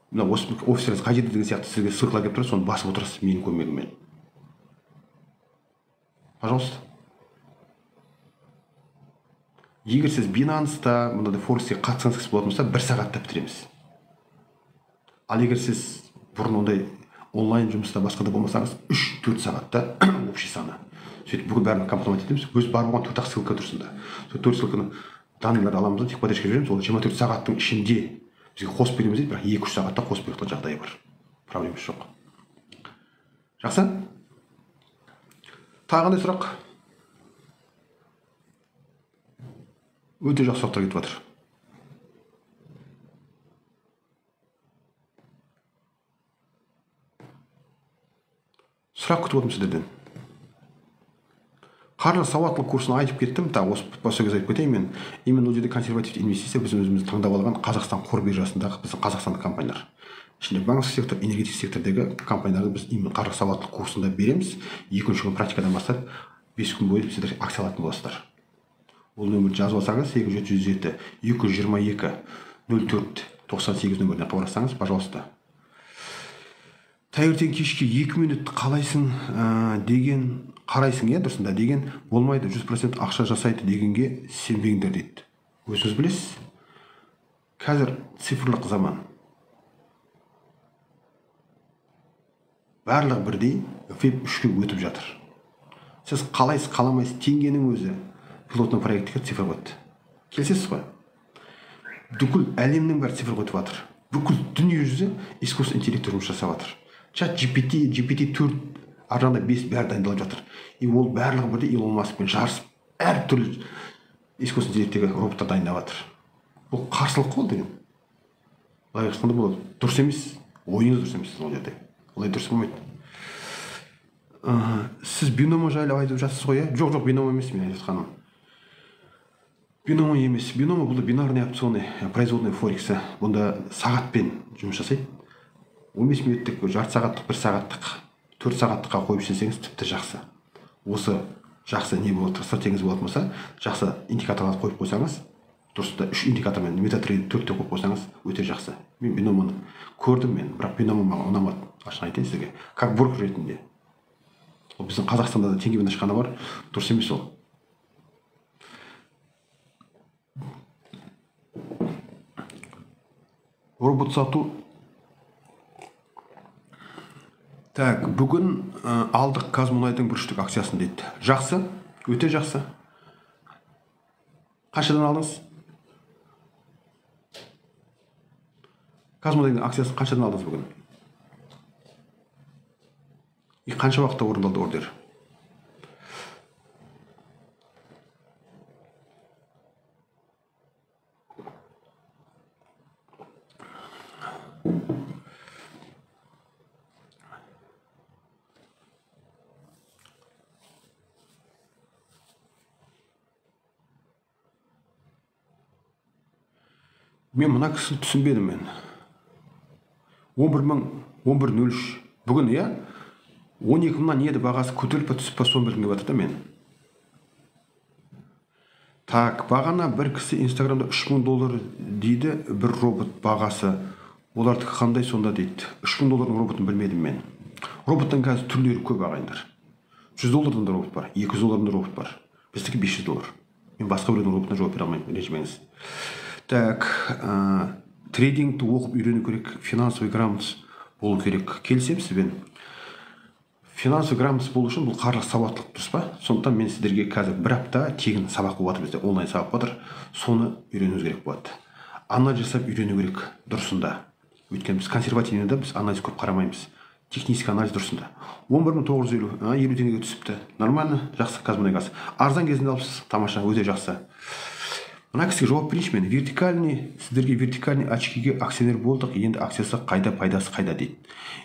Мына офистеріңіз қай жерде деген сияқты сізге ссылкалар келіп тұрады, соны басып отырасыз менің көмегіммен. Пожалуйста. Егер сіз Binance'та, мынандай Форекске қатысаңыз болатын болса, 1 сағатта бітіреміз. Ал егер сіз бұрын ондай онлайн жұмыста басқада болмасаңыз, 3-4 сағатта общий саны. Сөйтіп бүкіл бәрін компромат етеміз. Өз бар болған 4-ақ ссылка тұрсын да. Сол 4 ссылканы данныйларды аламыз да, техподдержка жібереміз. Ол 24 сағаттың ішінде бізге қосып береміз дейді, бірақ 2-3 сағатта қосып беретін жағдайы бар. Проблемасы жоқ. Жақсы? Тағы қандай сұрақ? Өте жақсы сұрақтар кетіп жатыр. Сұрақ күтіп отырмын сіздерден. Қаржы сауаттылық курсын айтып кеттім, тағы осы басқа кезде айтып кетейін мен. Именно ол жерде консервативті инвестиция біз өзіміз таңдап алған Қазақстан қор биржасындағы біздің қазақстандық компаниялар. Ішінде банковский сектор, энергетик сектордегі компанияларды біз именно қаржы сауаттылық курсында береміз. 2-ші күн практикадан бастап 5 күн бойы сіздер акция алатын боласыздар. Ол нөмірді жазып алсаңыз 8707 222 04 98 нөміріне хабарлассаңыз, пожалуйста. Таңертең кешке 2 минут қалайсың деген, қарайсың, иә, дұрысында деген болмайды, 100% ақша жасайды дегенге сенбеңдер дейді. Өзіңіз білесіз. Қазір цифрлық заман. Барлығы бірдей веб 3-ке өтіп жатыр. Сіз қалайсыз, қаламайсыз, теңгенің өзі пилотный проектіге цифр өтті. Келісесіз ғой? Бүкіл әлемнің бәрі цифр өтіп жатыр. Бүкіл дүние жүзі искусственный интеллект жұмыс жасап жатыр. Чат GPT, GPT-4, ар жағында 5 бәрі дайындалып жатыр. И ол барлығы бірдей Илон Маскпен жарысып, әртүрлі искусственный интеллектегі роботтар дайындап жатыр. Бұл қарсылық қой деген. Былай айтқанда болады. Дұрыс емес, ойыңыз дұрыс емес ол жерде. Олай дұрыс болмайды. Сіз биномо жайлы айтып жатсыз ғой, иә? Жоқ, жоқ, биномо емес мен айтып жатқаным. Биномо емес. Биномо бұл бинарный опционы, производный форексі. Бұнда сағатпен жұмыс жасайды. 15 минуттік, жарты сағаттық, 1 сағаттық, 4 сағаттыққа қойып істесеңіз тіпті жақсы. Осы жақсы не болады, стратегияңыз болатын болса, жақсы индикаторларды қойып қойсаңыз, дұрыс та 3 индикатормен метатрейдер 4-те қойып қойсаңыз өте жақсы. Мен биномоны көрдім мен, бірақ биномо маған ұнамады, ашық айтайын сізге. Как брокер ретінде. Ол біздің Қазақстанда да теңгемен ашқаны бар, дұрыс емес ол. Робот сату. Так, бүгін алдық Қазмұнайдың бір штук акциясын дейді. Жақсы, өте жақсы. Қаншадан алдыңыз? Қазмұнайдың акциясын қаншадан алдыңыз бүгін? И қанша уақытта орындалды ордер? Мен мына кісіні түсінбедім мен. 11.03 бүгін, иә? 12 мыңнан еді бағасы көтеріліп па түсіп па соны білгім келіп жатыр да мен. Так, бағана бір кісі Инстаграмда $3000 дейді, бір робот бағасы. Олардікі қандай сонда дейді. $3000-дың роботын білмедім мен. Роботтың қазір түрлері көп ағайындар. $100-дан да робот бар, $200-дан да робот бар. Біздікі $500. Мен басқа біреудің роботына жауап бере алмаймын, ренжімеңіз. Так, трейдингті оқып үйрену керек, финансовый грамотность болу керек. Келісемін сізбен. Финансовый грамотность болу үшін бұл қаржылық сауаттылық, дұрыс па? Сондықтан мен сіздерге қазір бір апта тегін сабақ болып жатыр, бізде онлайн сабақ болып жатыр. Соны үйренуіңіз керек болады. Анализ жасап үйрену керек дұрысында. Өйткені біз консервативныйда біз анализ көп қарамаймыз. Технический анализ дұрысында. 11 950, 50 теңгеге түсіпті. Нормально, жақсы, Қазмұнайгаз. Арзан кезінде алыпсыз, тамаша, өте жақсы. Мына кісіге жауап берейінші мен. Вертикальный, сіздерге вертикальный очкиге акционер болдық, енді акциясы қайда, пайдасы қайда дейді.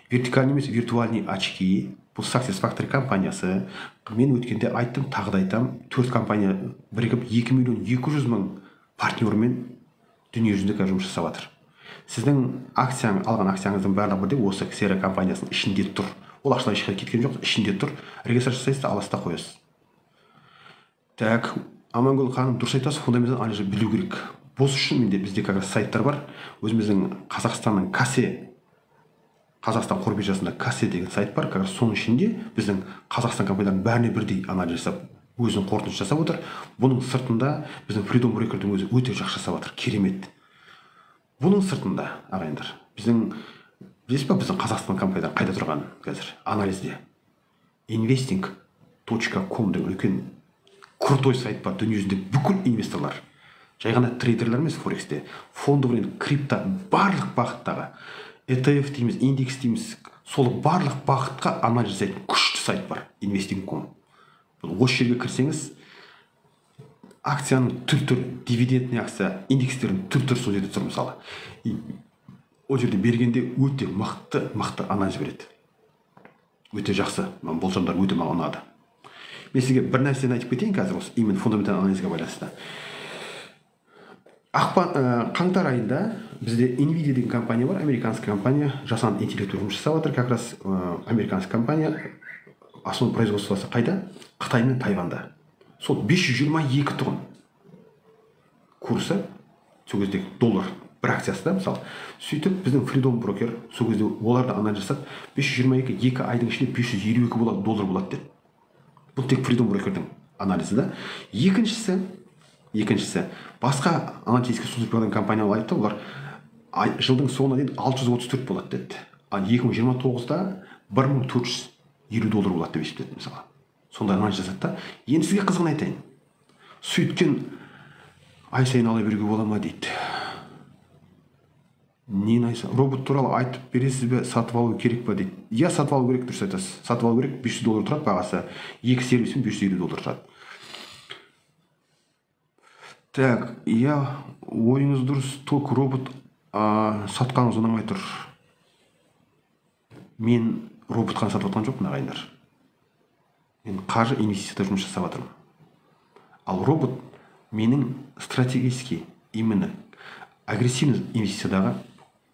Вертикальный емес, виртуальный очки. Бұл Success Factory компаниясы. Мен өткенде айттым, тағы да айтам, 4 компания бірігіп 2 200 000 партнермен дүние жүзінде қазір жұмыс жасап жатыр. Сіздің акцияң, алған акцияңыздың барлығы бірде осы Ксера компаниясының ішінде тұр. Ол ақшалар ешқайда кеткен жоқ, ішінде тұр. Регистрация жасайсыз, аласыз да қоясыз. Так, Амангүл ханым, дұрыс айтасыз, фундаменталды анализ білу керек. Бұл үшін менде бізде как раз сайттар бар. Өзіміздің Қазақстанның КАСЕ, Қазақстан қор биржасында КАСЕ деген сайт бар. Как раз соның ішінде біздің Қазақстан компанияларының бәріне бірдей анализ жасап, өзінің қорытындысын жасап отыр. Бұның сыртында біздің Freedom Broker'дің өзі өте жақсы жасап отыр, керемет. Бұның сыртында, ағайындар, біздің, білесіз ба, біздің Қазақстан компаниялар қайда тұрғанын қазір анализде. Investing.com деген үлкен крутой сайт бар, дүниежүзінде бүкіл инвесторлар, жай ғана трейдерлер емес, форексте, фондовый рынок, крипто, барлық бағыттағы ETF дейміз, индекс дейміз, сол барлық бағытқа анализ жасайтын күшті сайт бар, Investing.com. Бұл осы жерге кірсеңіз, акцияның түр-түрі, дивидендный акция, индекстердің түр-түрі сол жерде тұр мысалы. Ол жерде бергенде өте мықты анализ береді. Өте жақсы, болжамдар өте маған ұнады. Мен сізге бір нәрсені айтып кетейін қазір осы именно фундаменталды анализге байланысты. Қаңтар айында бізде Nvidia деген компания бар, американский компания, жасанды интеллектпен жұмыс жасап жатыр, как раз американский компания. Основной производствосы қайда? Қытай мен Тайванда. Сол 522 тұғын курсы, сол кезде доллар бір акциясы да мысалы. Сөйтіп біздің Freedom Broker сол кезде олар да анализ жасап, 522 екі айдың ішінде 552 болады, доллар болады деді. Бұл тек Freedom Broker'дің анализі да. Екіншісі, басқа аналитический службадан компаниялар айтты, олар жылдың соңына дейін 634 болады деді. Ал 2029-да 1450 доллар болады деп есептеді мысалы. Сондай анализ жасады да. Енді сізге қызығын айтайын. Сөйткен ай сайын ала беруге бола ма дейді. Нені айса? Робот туралы айтып бересіз бе, сатып алу керек па дейді. Иә, сатып алу керек, дұрыс айтасыз. Сатып алу керек, 500 доллар тұрады бағасы. Екі сервиспен 550 доллар тұрады. Так, иә, ойыңыз дұрыс, ток робот сатқаныңыз ұнамай тұр. Мен роботқа сатып жатқан жоқпын, ағайындар. Мен қаржы инвестицияда жұмыс жасап жатырмын. Ал робот менің стратегический, именно агрессивный инвестициядағы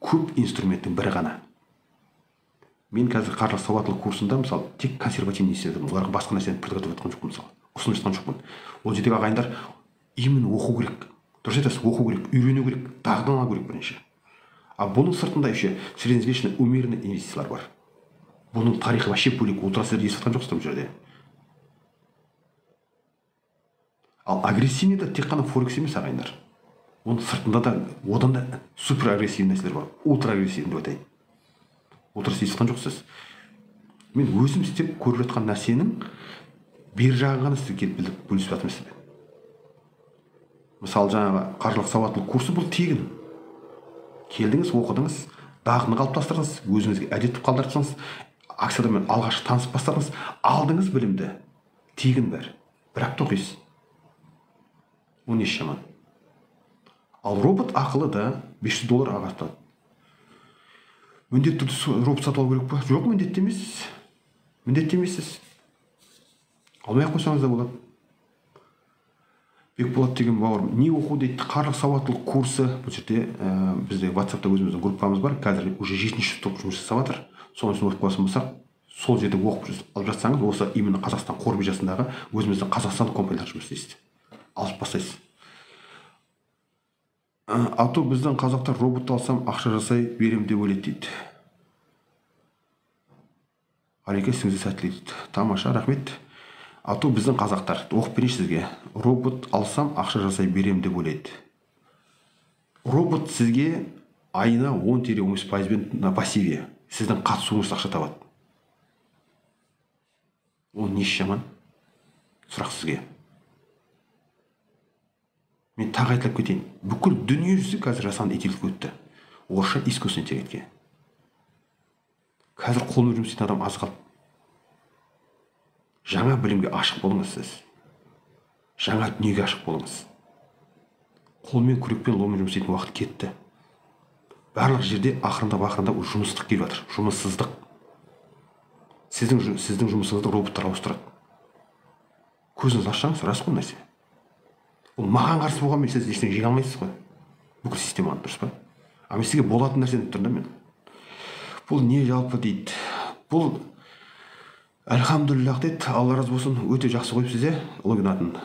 көп инструменттің бірі ғана. Мен қазір қаржылық сауаттылық курсында мысалы тек консервативный инвестиция, оларға басқа нәрсені предлагать жатқан жоқпын мысалы, ұсынып жатқан жоқпын. Ол жердегі ағайындар именно оқу керек. Дұрыс айтасыз, оқу керек, үйрену керек, дағдылану керек бірінші. А бұның сыртында еще среднесрочный умеренный инвестициялар бар. Бұның тарихы вообще бөлек, ол туралы сіздер естіп жатқан жоқсыздар бұл жерде. Ал агрессивный да тек қана форекс емес, ағайындар. Оның сыртында да, одан да супер агрессивный нәрселер бар. Ультра агрессивный деп айтайын. Ол туралы естіп жатқан жоқсыз. Мен өзім істеп көріп жатқан нәрсенің бер жағын ғана сізге келіп білдіріп бөлісіп жатырмын сізбен. Мысалы, жаңағы қаржылық сауаттылық курсы бұл тегін. Келдіңіз, оқыдыңыз, дағдыны қалыптастырдыңыз, өзіңізге әдет қылып қалдырдыңыз, акциямен алғаш танысып бастадыңыз, алдыңыз білімді. Тегін бәрі. Бір апта оқисыз. Ол несі жаман? Ал робот ақылы да 500 доллар ағартады. Міндетті түрде робот сатып алу керек па? Жоқ, міндетті емессіз. Міндетті емессіз. Алмай ақ қойсаңыз да болады. Бекболат деген бауырым, не оқу дейді? Қаржылық сауаттылық курсы. Бұл жерде бізде WhatsApp'та өзіміздің группамыз бар. Қазір уже 7-ші топ жұмыс жасап жатыр. Соның үшін оқып қойсын болсақ, сол жерде оқып алып жатсаңыз, осы именно Қазақстан қор биржасындағы өзіміздің Қазақстан компаниялар жұмыс істейсіз. Алып бастайсыз. А то біздің қазақтар робот алсам ақша жасай берем деп ойлайды дейді. Ареке, ісіңізге сәттілік дейді. Тамаша, рахмет. А то біздің қазақтар, оқып берейінші сізге, робот алсам ақша жасай берем деп ойлайды. Робот сізге айына 10-15%-бен на пассиве, сіздің қатысуыңыз ақша табады. Ол несі жаман? Сұрақ сізге. Мен тағы айтып кетейін. Бүкіл дүние жүзі қазір жасанды интеллектке өтті. Орысша искусственный интеллектке. Қазір қолмен жұмыс істейтін адам аз қалды. Жаңа білімге ашық болыңыз сіз. Жаңа дүниеге ашық болыңыз. Қолмен, күрекпен, ломмен жұмыс істейтін уақыт кетті. Барлық жерде ақырындап жұмыстық келіп жатыр. Жұмыссыздық. Сіздің жұмысыңызды роботтар ауыстырады. Көзіңізді ашсаңыз, рас қой нәрсе. Ол маған қарсы болғанмен сіз ештеңе жеңе алмайсыз ғой. Бүкіл системаны, дұрыс па? А мен сізге болатын нәрсені айтып тұрмын да мен. Бұл не жалпы дейді? Бұл әлхамдулиллах дейді, Алла разы болсын, өте жақсы қойыпсыз, иә, логин атын.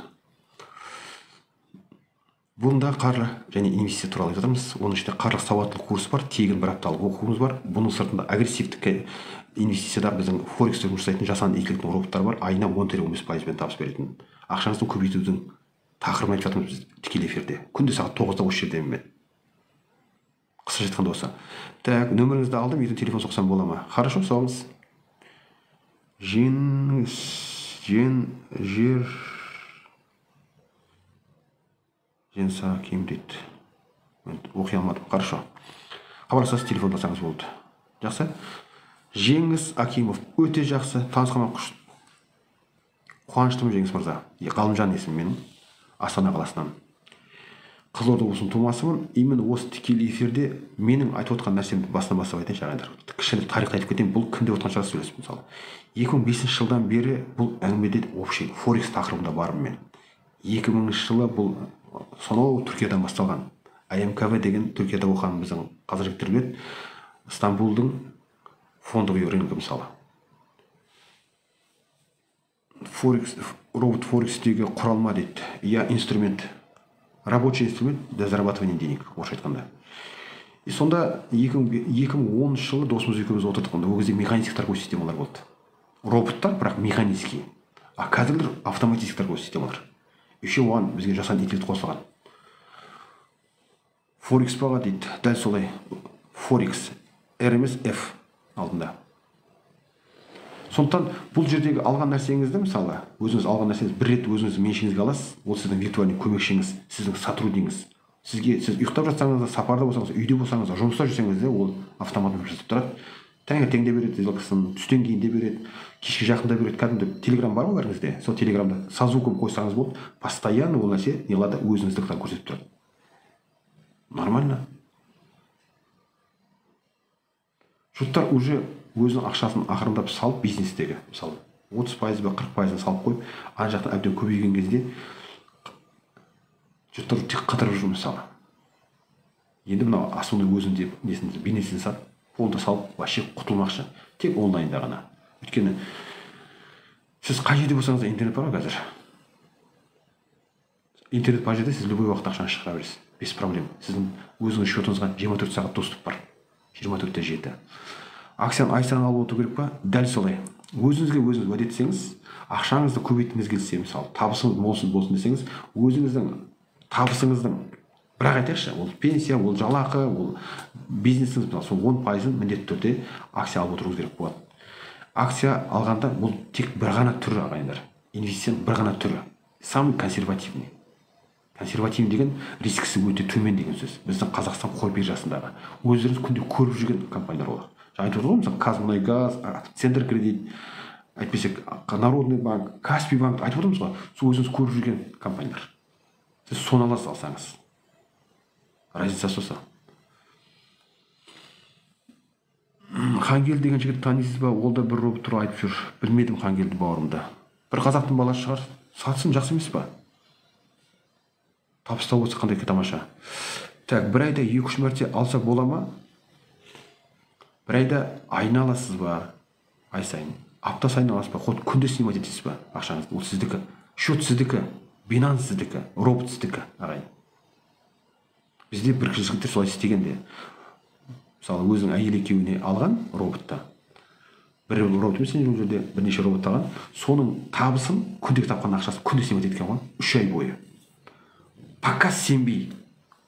Бұнда қаржы және инвестиция туралы айтып жатырмыз. Оның ішінде қаржылық сауаттылық курсы бар, тегін бір апталық оқуымыз бар. Бұның сыртында агрессивтік инвестицияда біздің форексте жұмыс жасайтын жасанды интеллектінің роботтары бар. Айына 10-15%-пен табыс беретін. Ақшаңызды көбейтудің тақырыбын айтып жатырмыз біз тікелей эфирде. Күнде сағат 9-да осы жердемін мен. Қысқаша айтқанда осы. Так, нөміріңізді алдым, ертең телефон соқсам бола ма? Хорошо, соғыңыз. Жер Женса кем дейді. Мен оқи алмадым. Хорошо. Хабарласасыз, телефондасаңыз болды. Жақсы. Жеңіс Акимов өте жақсы. Танысқаныма қуаныштымын, Жеңіс мырза. Ғалымжан есімім менің. Астана қаласынан. Қызылорда облысының тумасымын. Именно осы тікелей эфирде менің айтып отқан нәрсемді басынан бастап айтайыншы, ағайындар. Кішкене тарихты айтып кетейін. Бұл кім деп отқан шығарсыз сөйлесіп мысалы. 2005 жылдан бері бұл әңгімеде общий форекс тақырыбында бармын мен. 2000 жылы бұл сонау Түркиядан басталған. АМКВ деген Түркияда оқыған біздің қазір жігіттер біледі. Стамбулдың фондовый рыногы мысалы. Форекс, робот форекстегі құралма дейді. Я инструмент. Рабочий инструмент для зарабатывания денег, орысша айтқанда. И сонда 2010 жылы досымыз екеуміз отырдық. Онда ол кезде механический торговый системалар болды. Роботтар, бірақ механический. А қазірлер автоматический торговый системалар. Еще оған бізге жасанды интеллект қосылған. Форекс баға дейді, дәл солай. Форекс, R емес F алдында. Сондықтан бұл жердегі алған нәрсеңізді, мысалы, өзіңіз алған нәрсеңіз бір рет өзіңіз меншігіңізге аласыз, ол сіздің виртуальный көмекшіңіз, сіздің сотруднигіңіз. Сізге, сіз ұйықтап жатсаңыз да, сапарда болсаңыз, үйде болсаңыз да, жұмыста жүрсеңіз де, ол автомат жұмыс жасап тұрады. Таңертең де береді сделкасын, түстен кейін де береді, кешке жақында береді. Кәдімгі телеграм бар ғой бәріңізде, сол телеграмда со звуком қойсаңыз болды, постоянно ол нәрсе не қылады, өзіңіздікті көрсетіп тұрады. Нормально. Жұрттар уже өзінің ақшасын ақырындап салып бизнестегі, мысалы, 30% ба 40%-ын салып қойып, ана жақтан әбден көбейген кезде жұрттар тек қыдырып жүр мысалы. Енді мынау основной өзінің несін, бизнесін сатып, қолды салып вообще құтылмақшы. Тек онлайнда ғана. Өйткені сіз қай жерде болсаңыз да интернет бар ғой қазір. Интернет бар жерде сіз любой уақытта ақшаны шығара бересіз. Без проблем. Сіздің өзіңіз счетыңызға 24 сағат доступ бар. 24/7. Акцияны ай сайын алып отыру керек па? Дәл солай. Өзіңізге өзіңіз уәде етсеңіз, ақшаңызды көбейткіңіз келсе, мысалы, табысыңыз молсын болсын десеңіз, өзіңіздің табысыңыздың, бірақ айтайықшы, ол пенсия, ол жалақы, ол бизнесіңіз, мысалы, сол 10%-ын міндетті түрде акция алып отыруыңыз керек болады. Акция алғанда бұл тек бір ғана түрі, ағайындар. Инвестицияның бір ғана түрі. Самый консервативный. Консервативный деген рискісі өте төмен деген сөз. Біздің Қазақстан қор биржасындағы өздеріңіз күнде көріп жүрген компаниялар олар. Жаңа айтып отырмын ғой, мысалы, Казмунайгаз, Центр кредит, әйтпесе Народный банк, Каспий банк айтып отырмыз ғой, сол өзіңіз көріп жүрген компаниялар. Сіз соны аласыз алсаңыз. Разницасы осы. Хангелді деген жігіт танисыз ба? Ол да бір робот туралы айтып жүр. Білмедім Хангелді бауырымды. Бір қазақтың баласы шығар. Сатсын жақсы емес па? Табыс тауып отырса қандай тамаша. Так, бір айда 2-3 мәрте алса бола ма? Бір айда айына аласыз ба? Ай сайын. Апта сайын аласыз ба? Хоть күнде снимать етесіз ба ақшаңызды? Ол сіздікі. Счет сіздікі, Binance сіздікі, робот сіздікі, ағайын. Бізде бір жігіттер солай істеген де. Мысалы, өзінің әйел екеуіне алған роботта. Бір робот емес, бұл жерде бірнеше робот алған. Соның табысын, күндегі тапқан ақшасын күнде снимать еткен ғой, 3 ай бойы. Пока сенбей,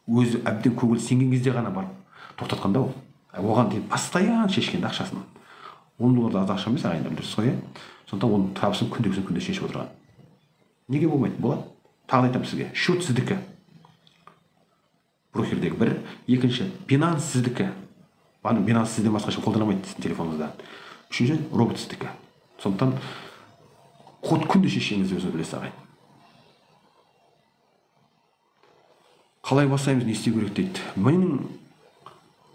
өзі әбден көңіл сенген кезде ғана барып тоқтатқан да ол. Оған дейін постоянно шешкен ақшасын. 10 доллар аз ақша емес, ағайындар, дұрыс қой, иә? Сондықтан оның табысын күндегісін күнде шешіп отырған. Неге болмайды? Болады. Тағы да айтамын сізге, счет сіздікі. Брокердегі бір, екінші, Binance сіздікі. Binance сізден басқаша қолдана алмайды сіздің телефоныңызда. Үшінші, робот сіздікі. Сондықтан код күнде шешсеңіз өзіңіз білесіз, ағайын. Қалай бастаймыз, не істеу керек дейді. Менің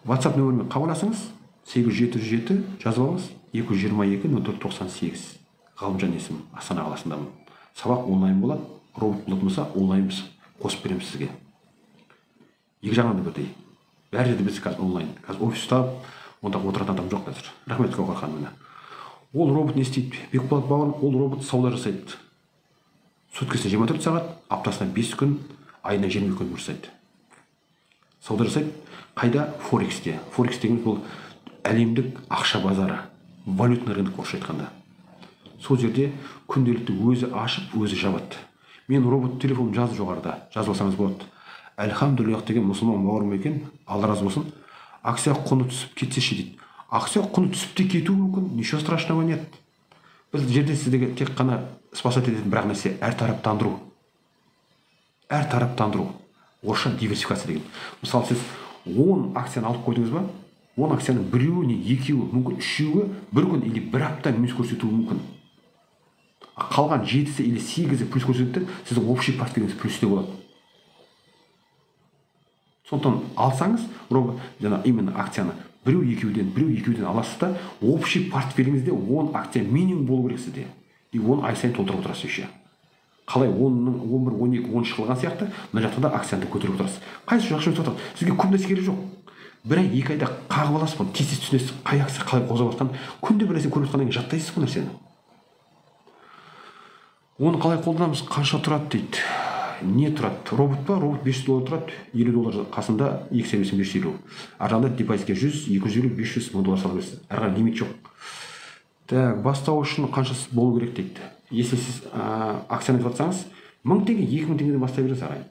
WhatsApp нөміріме хабарласыңыз, 8707 жазып алыңыз, 222 0498. Ғалымжан есімім, Астана қаласындамын. Сабақ онлайн болады, робот болатын болса, онлайн біз қосып береміз сізге. Екі жағынан да бірдей. Бәрі жерде біз қазір онлайн. Қазір офис ұстап, онда отыратын адам жоқ қазір. Рахмет, Гауһар ханым. Ол робот не істейді? Бекболат бауырым, ол робот сауда жасайды. Суткасына 24 сағат, аптасына 5 күн, айына 20 күн жасайды. Сауда жасайды. Қайда? Форексте. Форекс дегеніміз бұл әлемдік ақша базары, валютный рынок орысша айтқанда. Сол жерде күнделікті өзі ашып, өзі жабады. Мен робот телефоным жазды жоғарыда, жазып алсаңыз болады. Әлхамдулиллах деген мұсылман бауырым екен, Алла разы болсын. Акция құны түсіп кетсе ше дейді. Акция құны түсіп те кетуі мүмкін, ничего страшного нет. Біз жерде сіздерге тек қана спасать ететін бір нәрсе әртараптандыру. Әртараптандыру. Орысша диверсификация деген. Мысалы, сіз 10 акцияны алып қойдыңыз ба? 10 акцияның біреуі не екеуі, мүмкін үшеуі бір күн или бір апта минус көрсетуі мүмкін. Қалған 7-сі или 8-і плюс көрсетеді, сіздің общий портфеліңіз плюсте болады. Сондықтан алсаңыз, жаңа именно акцияны біреу екеуден, біреу екеуден аласыз да, общий портфеліңізде 10 акция минимум болу керек сізде. И оны ай сайын толтырып отырасыз еще. Қалай 10-ның 11, 12, 13 қылған сияқты, мына жақта да акцияны көтеріп отырасыз. Қайсы жақсы жұмыс жасап жатыр? Сізге көп нәрсе керек жоқ. Бір ай, екі айда қағып аласыз бұны, тез-тез түсінесіз, қай акция қалай қозғап жатқанын. Күнде бір нәрсе көріп жатқаннан кейін жаттайсыз бұл нәрсені. Оны қалай қолданамыз, қанша тұрады дейді. Не тұрады? Робот па? Робот 500 доллар тұрады, 50 доллар қасында екі сервисін 550. Ар жағында депозитке 100, 250, 500 мың доллар сала бересіз. Ары қарай лимит жоқ. Так, бастау үшін қаншасы болу керек дейді. Если сіз акцияны айтып жатсаңыз, 1000 теңге, 2000 теңгеден бастай бересіз ағайын.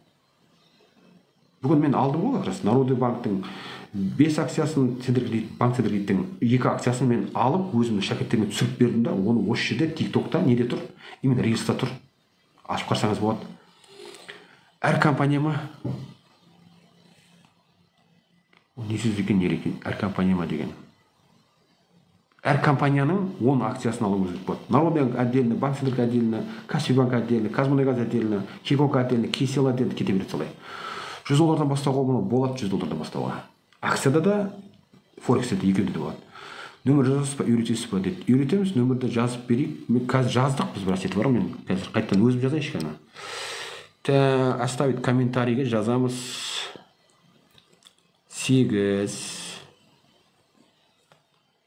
Бүгін мен алдым ғой как раз Народный банктың 5 акциясын, банк Центркредиттің 2 акциясын мен алып, өзімнің шәкірттеріме түсіріп бердім да, оны осы жерде TikTokта неде тұр? Именно рилста тұр. Ашып қарасаңыз болады. Әр компания ма? Не сөз екен, не екен? Әр компания ма деген. Әр компанияның 10 акциясын алу керек болады. Народный банк отдельно, Банк Центркредит отдельно, Каспий банк отдельно, Казмунайгаз отдельно, Кегок отдельно, Кселл отдельно, кете береді солай. 100 доллардан бастауға болады, 100 доллардан бастауға. Акцияда да, форексте де екеуінде де болады. Нөмір жазасыз ба, үйретесіз ба дейді. Үйретеміз, нөмірді жазып берейік. Мен қазір жаздық, біз біраз етіп барамын, мен қазір қайтадан өзім жазайыншы ғана. Оставить комментарийге жазамыз 8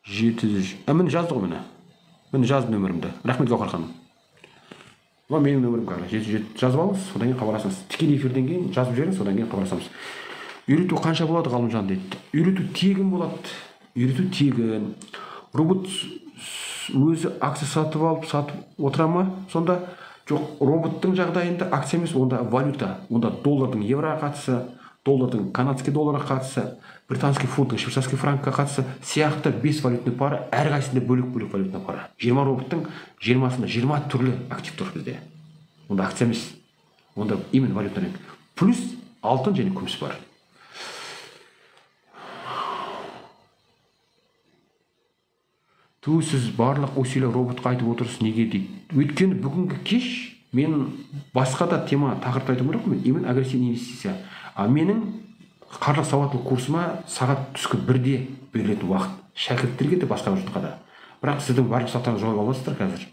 700. Міне жазды ғой міне. Міне жазды нөмірімді. Рахмет, Гауһар ханым. Мына менің нөмірім қазір. 707 жазып алыңыз, содан кейін хабарласыңыз. Тікелей эфирден кейін жазып жіберіңіз, содан кейін хабарласамыз. Үйрету қанша болады, Ғалымжан дейді. Үйрету тегін болады. Үйрету тегін. Робот өзі акция сатып алып, сатып отыра ма? Сонда жоқ, роботтың жағдайында акция емес, онда валюта, онда доллардың евроға қатысы, доллардың канадский долларға қатысы, британский фунттың швейцарский франкқа қатысы сияқты 5 валютный пара, әрқайсысында бөлек-бөлек валютный пара. 20 роботтың 20-сында 20 түрлі актив тұр бізде. Онда акция емес, онда именно валютный рынок. Плюс алтын және күміс бар. Ту, сіз барлық усилия роботқа айтып отырсыз неге дейді. Өйткені бүгінгі кеш мен басқа да тема тақырыпты айтуым керек мен, именно агрессивный инвестиция. А менің қаржылық сауаттылық курсыма сағат түскі 1-де берілетін уақыт. Шәкірттерге де басқа жұртқа да. Бірақ сіздің барлық сұрақтарыңызға жауап аласыздар қазір.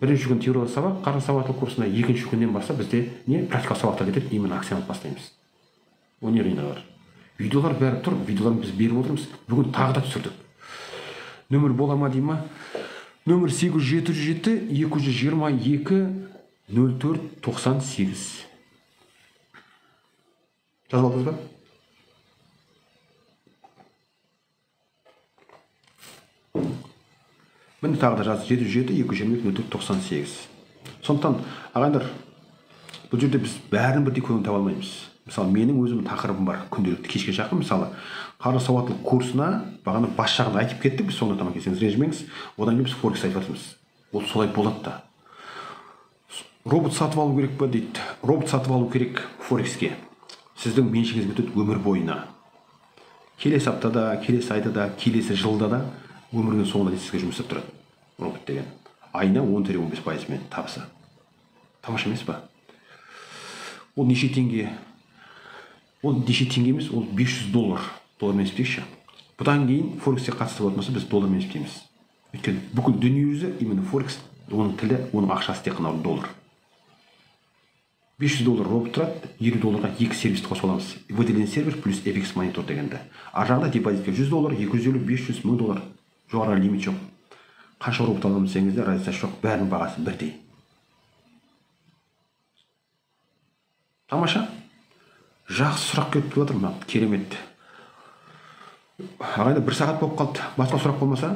Бірінші күн теориялық сабақ, қаржылық сауаттылық курсында, екінші күннен бастап бізде не практикалық сабақтар кетеді, именно акцияны бастаймыз. Оның қиындығы бар. Видеолар бәрі тұр, видеоларын біз беріп отырмыз. Бүгін тағы да түсірдік. Нөмір бола ма дей ма? Нөмір 8707 222 04 98. Жазып алдыңыз ба? Міне тағы да жазды. 707 222 04 98. Сондықтан ағайындар, бұл жерде біз бәрін бірдей көңіл таба алмаймыз. Мысалы, менің өзімнің тақырыбым бар күнделікті кешке жақын, мысалы, қаржы сауаттылық курсына бағана бас жағында айтып кеттік, біз соны тамақ келсеңіз ренжімеңіз. Одан кейін біз форекс айтып жатырмыз. Ол солай болады да. Робот сатып алу керек па дейді. Робот сатып алу керек форекске. Сіздің меншігіңізге өтеді өмір бойына. Келесі аптада, келесі айда да, келесі жылда да өмірінің соңына дейін сізге жұмыс істеп тұрады. Робот деген. Айына 10-15% табысы. Тамаша емес па? Ол неше теңге? Ол неше теңге емес, ол 500 доллар. Доллармен есептейікші. Бұдан кейін форекске қатысты болатын болса, біз доллармен есептейміз. Өйткені бүкіл дүниежүзі именно форекс, оның тілі, оның ақшасы тек қана доллар. 500 доллар робот тұрады, 50 долларға екі сервисті қосып аламыз. Выделен сервер плюс FX монитор дегенді. Ар жағында депозитке 100 доллар, 250, 500, 1000 доллар. Жоғары лимит жоқ. Қанша робот аламыз десеңіз де, разницасы жоқ, бәрінің бағасы бірдей. Тамаша. Жақсы сұрақ келіп жатыр мына, керемет. Ағайындар, бір сағат болып қалды. Басқа сұрақ болмаса?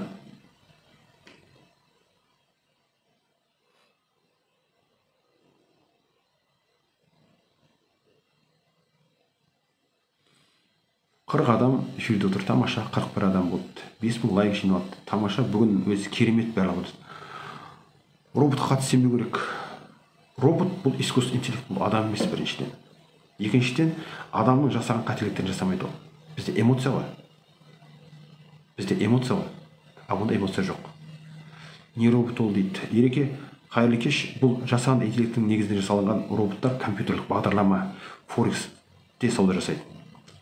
Қырық адам эфирде отыр, тамаша, 41 адам болды. 5000 лайк жиналды. Тамаша, бүгін өзі керемет барлығы. Роботқа қатты сенбеу керек. Робот бұл искусственный интеллект, бұл адам емес біріншіден. Екіншіден, адамның жасаған қателіктерін жасамайды ол. Бізде эмоция ғой. Бізде эмоция ғой. А бұнда эмоция жоқ. Не робот ол дейді. Ереке, қайырлы кеш. Бұл жасанды интеллекттің негізінде жасалынған роботтар компьютерлік бағдарлама Форексте сауда жасайды.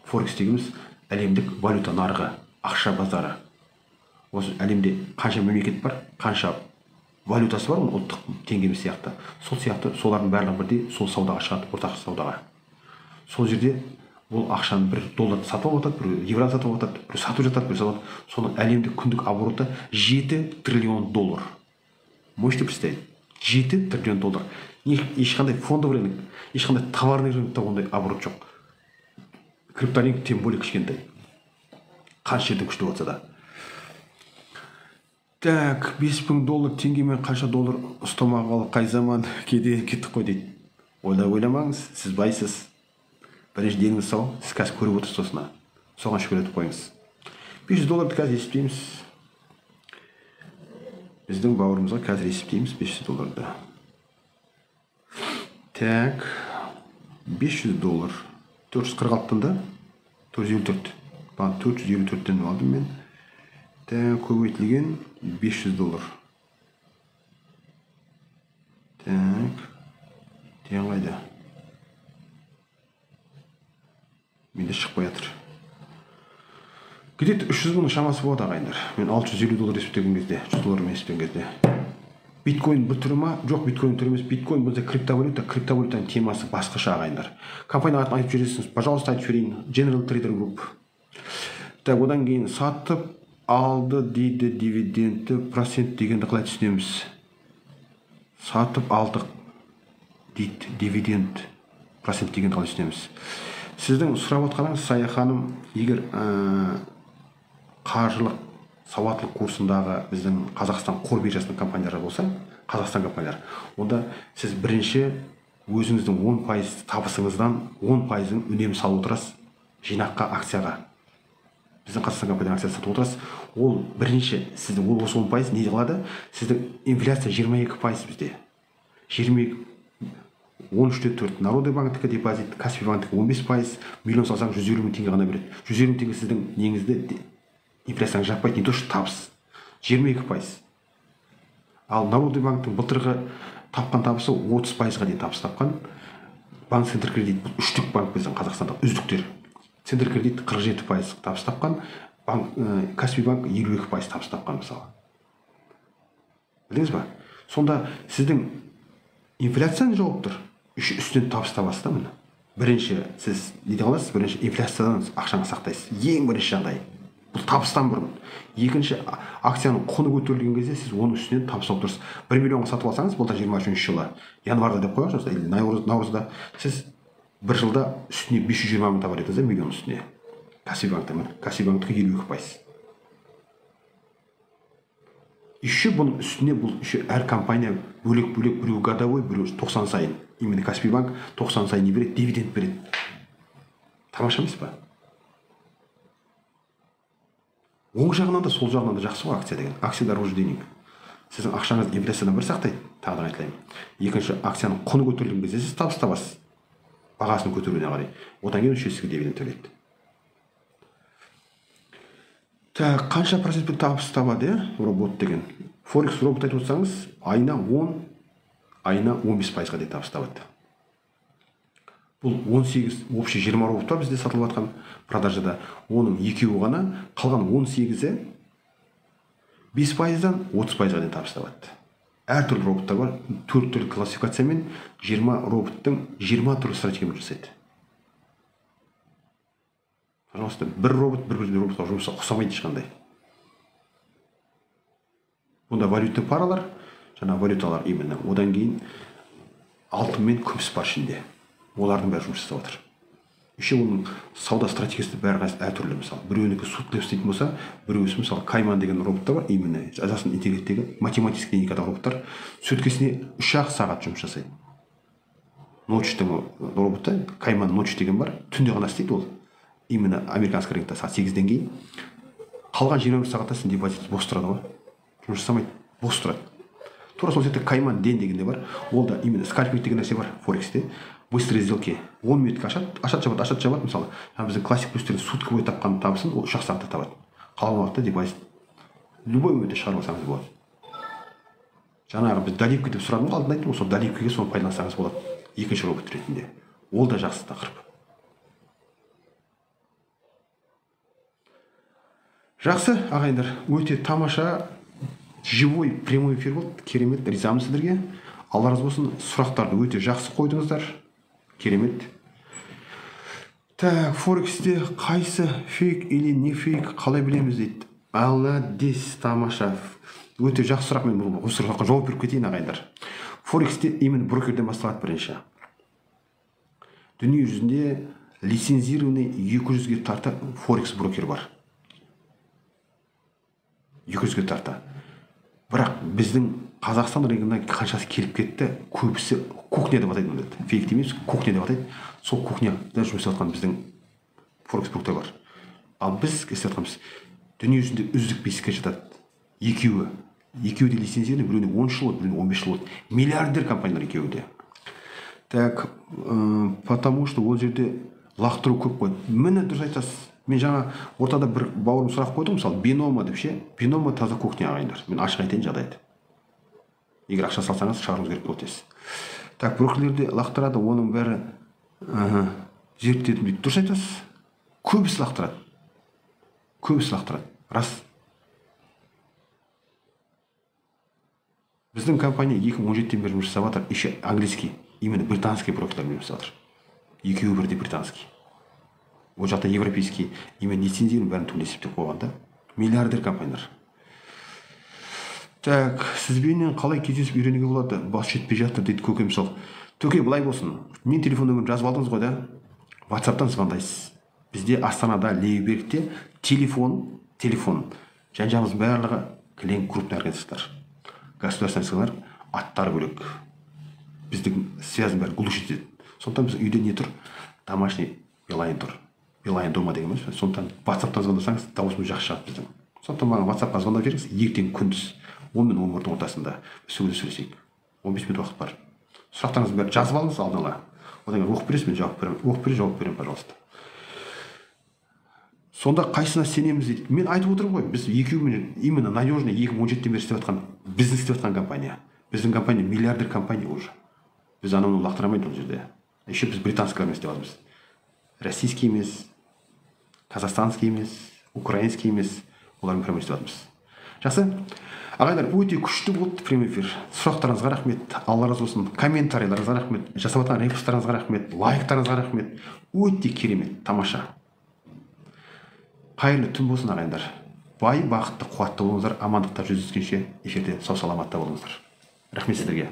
Форекс дегеніміз әлемдік валюта нарығы, ақша базары. Осы әлемде қанша мемлекет бар, қанша валютасы бар, оның ұлттық теңгеміз сияқты. Сол сияқты солардың барлығы бірдей сол саудаға шығады, ортақ саудаға. Сол жерде ол ақшаны бір долларды сатып алып жатады, бір евро сатып алып жатады, бір сатып жатады, бір сатып. Соның әлемдік күндік обороты 7 триллион доллар. Можете представить? 7 триллион доллар. Ешқандай фондовый рынок, ешқандай товарный рынокта ондай оборот жоқ. Крипторынок тем более кішкентай. Қанша жерден күшті болса да. Так, 5000 доллар теңгемен қанша доллар ұстамағалы қай заман кейде кеттік қой дейді. Ойламаңыз, сіз байсыз. Бірінші деніңіз сау, сіз қазір көріп отырсыз осыны. Соған шүкір етіп қойыңыз. 500 долларды қазір есептейміз. Біздің бауырымызға қазір есептейміз 500 долларды. Так, 500 доллар. 446-тан да 454. Бағана 454-тен алдым мен. Так, көбейтілген 500 доллар. Так, тең қайда? Менде шықпай жатыр. Где-то 300 мыңның шамасы болады ағайындар. Мен 650 доллар есептеген кезде, 100 доллармен есептеген кезде. Биткоин бір түрі ма? Жоқ, биткоин түрі емес. Биткоин бұл криптовалюта, криптовалютаның темасы басқаша ағайындар. Компания атын айтып жібересіңіз, пожалуйста, айтып жіберейін. General Trader Group. Так, одан кейін сатып алды дейді дивиденді, процент дегенді қалай түсінеміз? Сатып алдық дейді дивиденд, процент дегенді қалай түсінеміз? Сіздің сұрап отқаныңыз, Сая ханым, егер қаржылық сауаттылық курсындағы біздің Қазақстан қор биржасының компаниялары болса, Қазақстан компаниялары, онда сіз бірінші өзіңіздің 10% табысыңыздан 10%-ын үнемі салып отырасыз жинаққа, акцияға. Біздің Қазақстан компанияның акциясын сатып отырасыз. Ол бірінші сіздің ол осы 10% не қылады? Сіздің инфляция 22% бізде. 22 13,4 Народный банктікі депозит, Каспий банктікі 15%, миллион салсаң 150 мың теңге ғана береді. 150 мың теңге сіздің неңізді инфляцияны жаппайды, не то что табыс. 22%. Ал Народный банктің былтырғы тапқан табысы 30%-ға дейін табыс тапқан. Банк Центркредит, бұл үштік банк біздің Қазақстанда үздіктер. Центркредит 47% табыс тапқан, банк Каспий банк 52% табыс тапқан мысалы. Білдіңіз ба? Сонда сіздің инфляцияны жауып тұр. Үш үстінен табыс табасыз да міне. Бірінші сіз не де қаласыз? Бірінші инфляциядан ақшаны сақтайсыз. Ең бірінші жағдай. Бұл табыстан бұрын. Екінші, акцияның құны көтерілген кезде сіз оның үстінен табыс алып тұрсыз. 1 миллионға сатып алсаңыз, бұл да 23 жылы январда деп қояйықшы, или наурызда сіз бір жылда үстіне 520 мың табар едіңіз, миллион үстіне. Каспий банкте міне, Каспий банктікі 52%. Еще бұның үстіне бұл еще әр компания бөлек-бөлек, біреу годовой, біреу 90 сайын. Именно Каспий банк 90 сайын не береді, дивиденд береді. Тамаша емес па? Оң жағынан да, сол жағынан да жақсы ғой акция деген. Акция дороже денег. Сіздің ақшаңызды инфляциядан бір сақтайды, тағы да айтайын. Екінші, акцияның құны көтерілген кезде сіз табыс табасыз. Бағасының көтерілуіне қарай. Одан кейін еще сізге дивиденд төлейді. Так, қанша процентпен табыс табады, иә, робот деген? Форекс робот айтып отырсаңыз, айына 10, айына 15%-ға дейін табыс табады. Бұл 18, общий 20 робот бар бізде сатылып жатқан продажада. Оның екеуі ғана, қалған 18-і 5%-дан 30%-ға дейін табыс табады. Әртүрлі роботтар бар, 4 түрлі классификациямен 20 роботтың 20 түрлі стратегиямен жасайды. Пожалуйста, бір робот бір роботқа жұмысқа ұқсамайды ешқандай. Бұнда валюта паралар, жаңа валюталар именно. Одан кейін алтын мен күміс бар ішінде. Олардың бәрі жұмыс жасап жатыр. Еще оның сауда стратегиясы бәрі әртүрлі, мысалы. Біреуінікі суткілеп істейтін болса, біреусі, мысалы, Кайман деген роботтар бар, именно жасыл интеллектегі математический линейкадағы роботтар суткесіне 3-ақ сағат жұмыс жасайды. Ночьтің роботы, Кайман Ночь деген бар, түнде ғана істейді ол. Именно американский рынокта сағат 8-ден кейін. Қалған 21 сағатта сіздің депозит бос тұрады ғой. Жұмыс жасамайды, бос тұрады. Тура сол сияқты Кайман Ден деген де бар. Ол да именно скальпинг деген нәрсе бар форексте. Быстрые сделки 10 минутқа ашады, ашады, жабады, ашады, жабады. Мысалы, біздің классик плюстердің сутка бойы тапқан табысын ол 3-ақ сағатта табады. Қалған уақытта депозит любой моментте шығарып алсаңыз болады. Жаңағы біз доливка деп сұрадым ғой, алдында айттым ғой, сол доливкаге соны пайдалансаңыз болады екінші робот ретінде. Ол да жақсы тақырып. Жақсы, ағайындар, өте тамаша живой прямой эфир болды. Керемет, ризамын сіздерге. Алла разы болсын, сұрақтарды өте жақсы қойдыңыздар. Керемет. Так, форексте қайсы фейк или не фейк қалай білеміз дейді. Молодец, тамаша. Өте жақсы сұрақ, мен бұл сұраққа жауап беріп кетейін, ағайындар. Форексте именно брокерден басталады бірінші. Дүние жүзінде лицензированный 200-ге тарта форекс брокер бар. 200-ге тарта. Бірақ біздің Қазақстан рыногына қаншасы келіп кетті, көбісі кухня деп атайды онда. Фейк демейміз, кухня деп атайды. Сол кухняда жұмыс істеп жатқан біздің форекс брокерлер бар. Ал біз істеп жатқанбыз, дүние жүзінде үздік бесікке жатады. Екеуі. Екеуі де лицензированный, біреуіне 10 жыл, біреуіне 15 жыл болды. Миллиардер компаниялар екеуі де. Так, потому что ол жерде лақтыру көп қой. Міне дұрыс айтасыз. Мен жаңа ортада бір бауырым сұрақ қойдым, мысалы, бинома деп ше. Бинома таза кухня, ағайындар. Мен ашық айтайын жағдайды. Егер ақша салсаңыз, шығаруыңыз керек болады тез. Так, брокерлерде лақтырады, оның бәрі зерттедім дейді. Дұрыс айтасыз. Көбісі лақтырады. Көбісі лақтырады. Рас. Біздің компания 2017-тен бері жұмыс жасап жатыр. Еще английский, именно британский брокерлермен жұмыс жасап жатыр. Екеуі бірдей британский. Ол жақта европейский, именно лицензияның бәрін төлесіп есептеп қойған да. Миллиардер компаниялар. Так, сізбенен қалай кездесіп үйренуге болады? Бас жетпей жатыр дейді көкем сол. Төке, былай болсын. Мен телефон нөмірін жазып алдыңыз ғой да? WhatsApp'тан звондайсыз. Бізде Астанада, Лейбергте телефон. Жан-жағымыздың барлығы кілең крупный организациялар. Государственный аттары бөлек. Біздің связьдің бәрі глушить етеді. Сондықтан біз үйде не тұр? Домашний Билайн тұр. Билайн дома деген емес. Сондықтан WhatsApp'тан звондасаңыз, дауысымыз жақсы шығады біздің. Сондықтан маған WhatsApp'қа звондап жіберіңіз, ертең күндіз 10 мен 11-дің ортасында біз сол кезде сөйлесейік. 15 минут уақыт бар. Сұрақтарыңыздың бәрін жазып алыңыз алдын ала. Одан кейін оқып бересіз, мен жауап беремін. Оқып бере, жауап беремін, пожалуйста. Сонда қайсысына сенеміз дейді. Мен айтып отырмын ғой, біз екеуімен именно надежный 2017-тен бері істеп жатқан, бизнес істеп жатқан компания. Біздің компания миллиардер компания уже. Біз ананы лақтырамайды ол жерде. Еще біз британскийлермен істеп жатырмыз. Российский емес, қазақстанский емес, украинский емес, олармен прямой істеп жатырмыз. Жақсы. Ағайындар, өте күшті болды прямой эфир. Сұрақтарыңызға рахмет, Алла разы болсын, комментарийлеріңізге рахмет, жасап жатқан репосттарыңызға рахмет, лайктарыңызға рахмет. Өте керемет, тамаша. Қайырлы түн болсын, ағайындар. Бай, бақытты, қуатты болыңыздар. Амандықта жүздескенше эфирде сау саламатта болыңыздар. Рахмет сіздерге.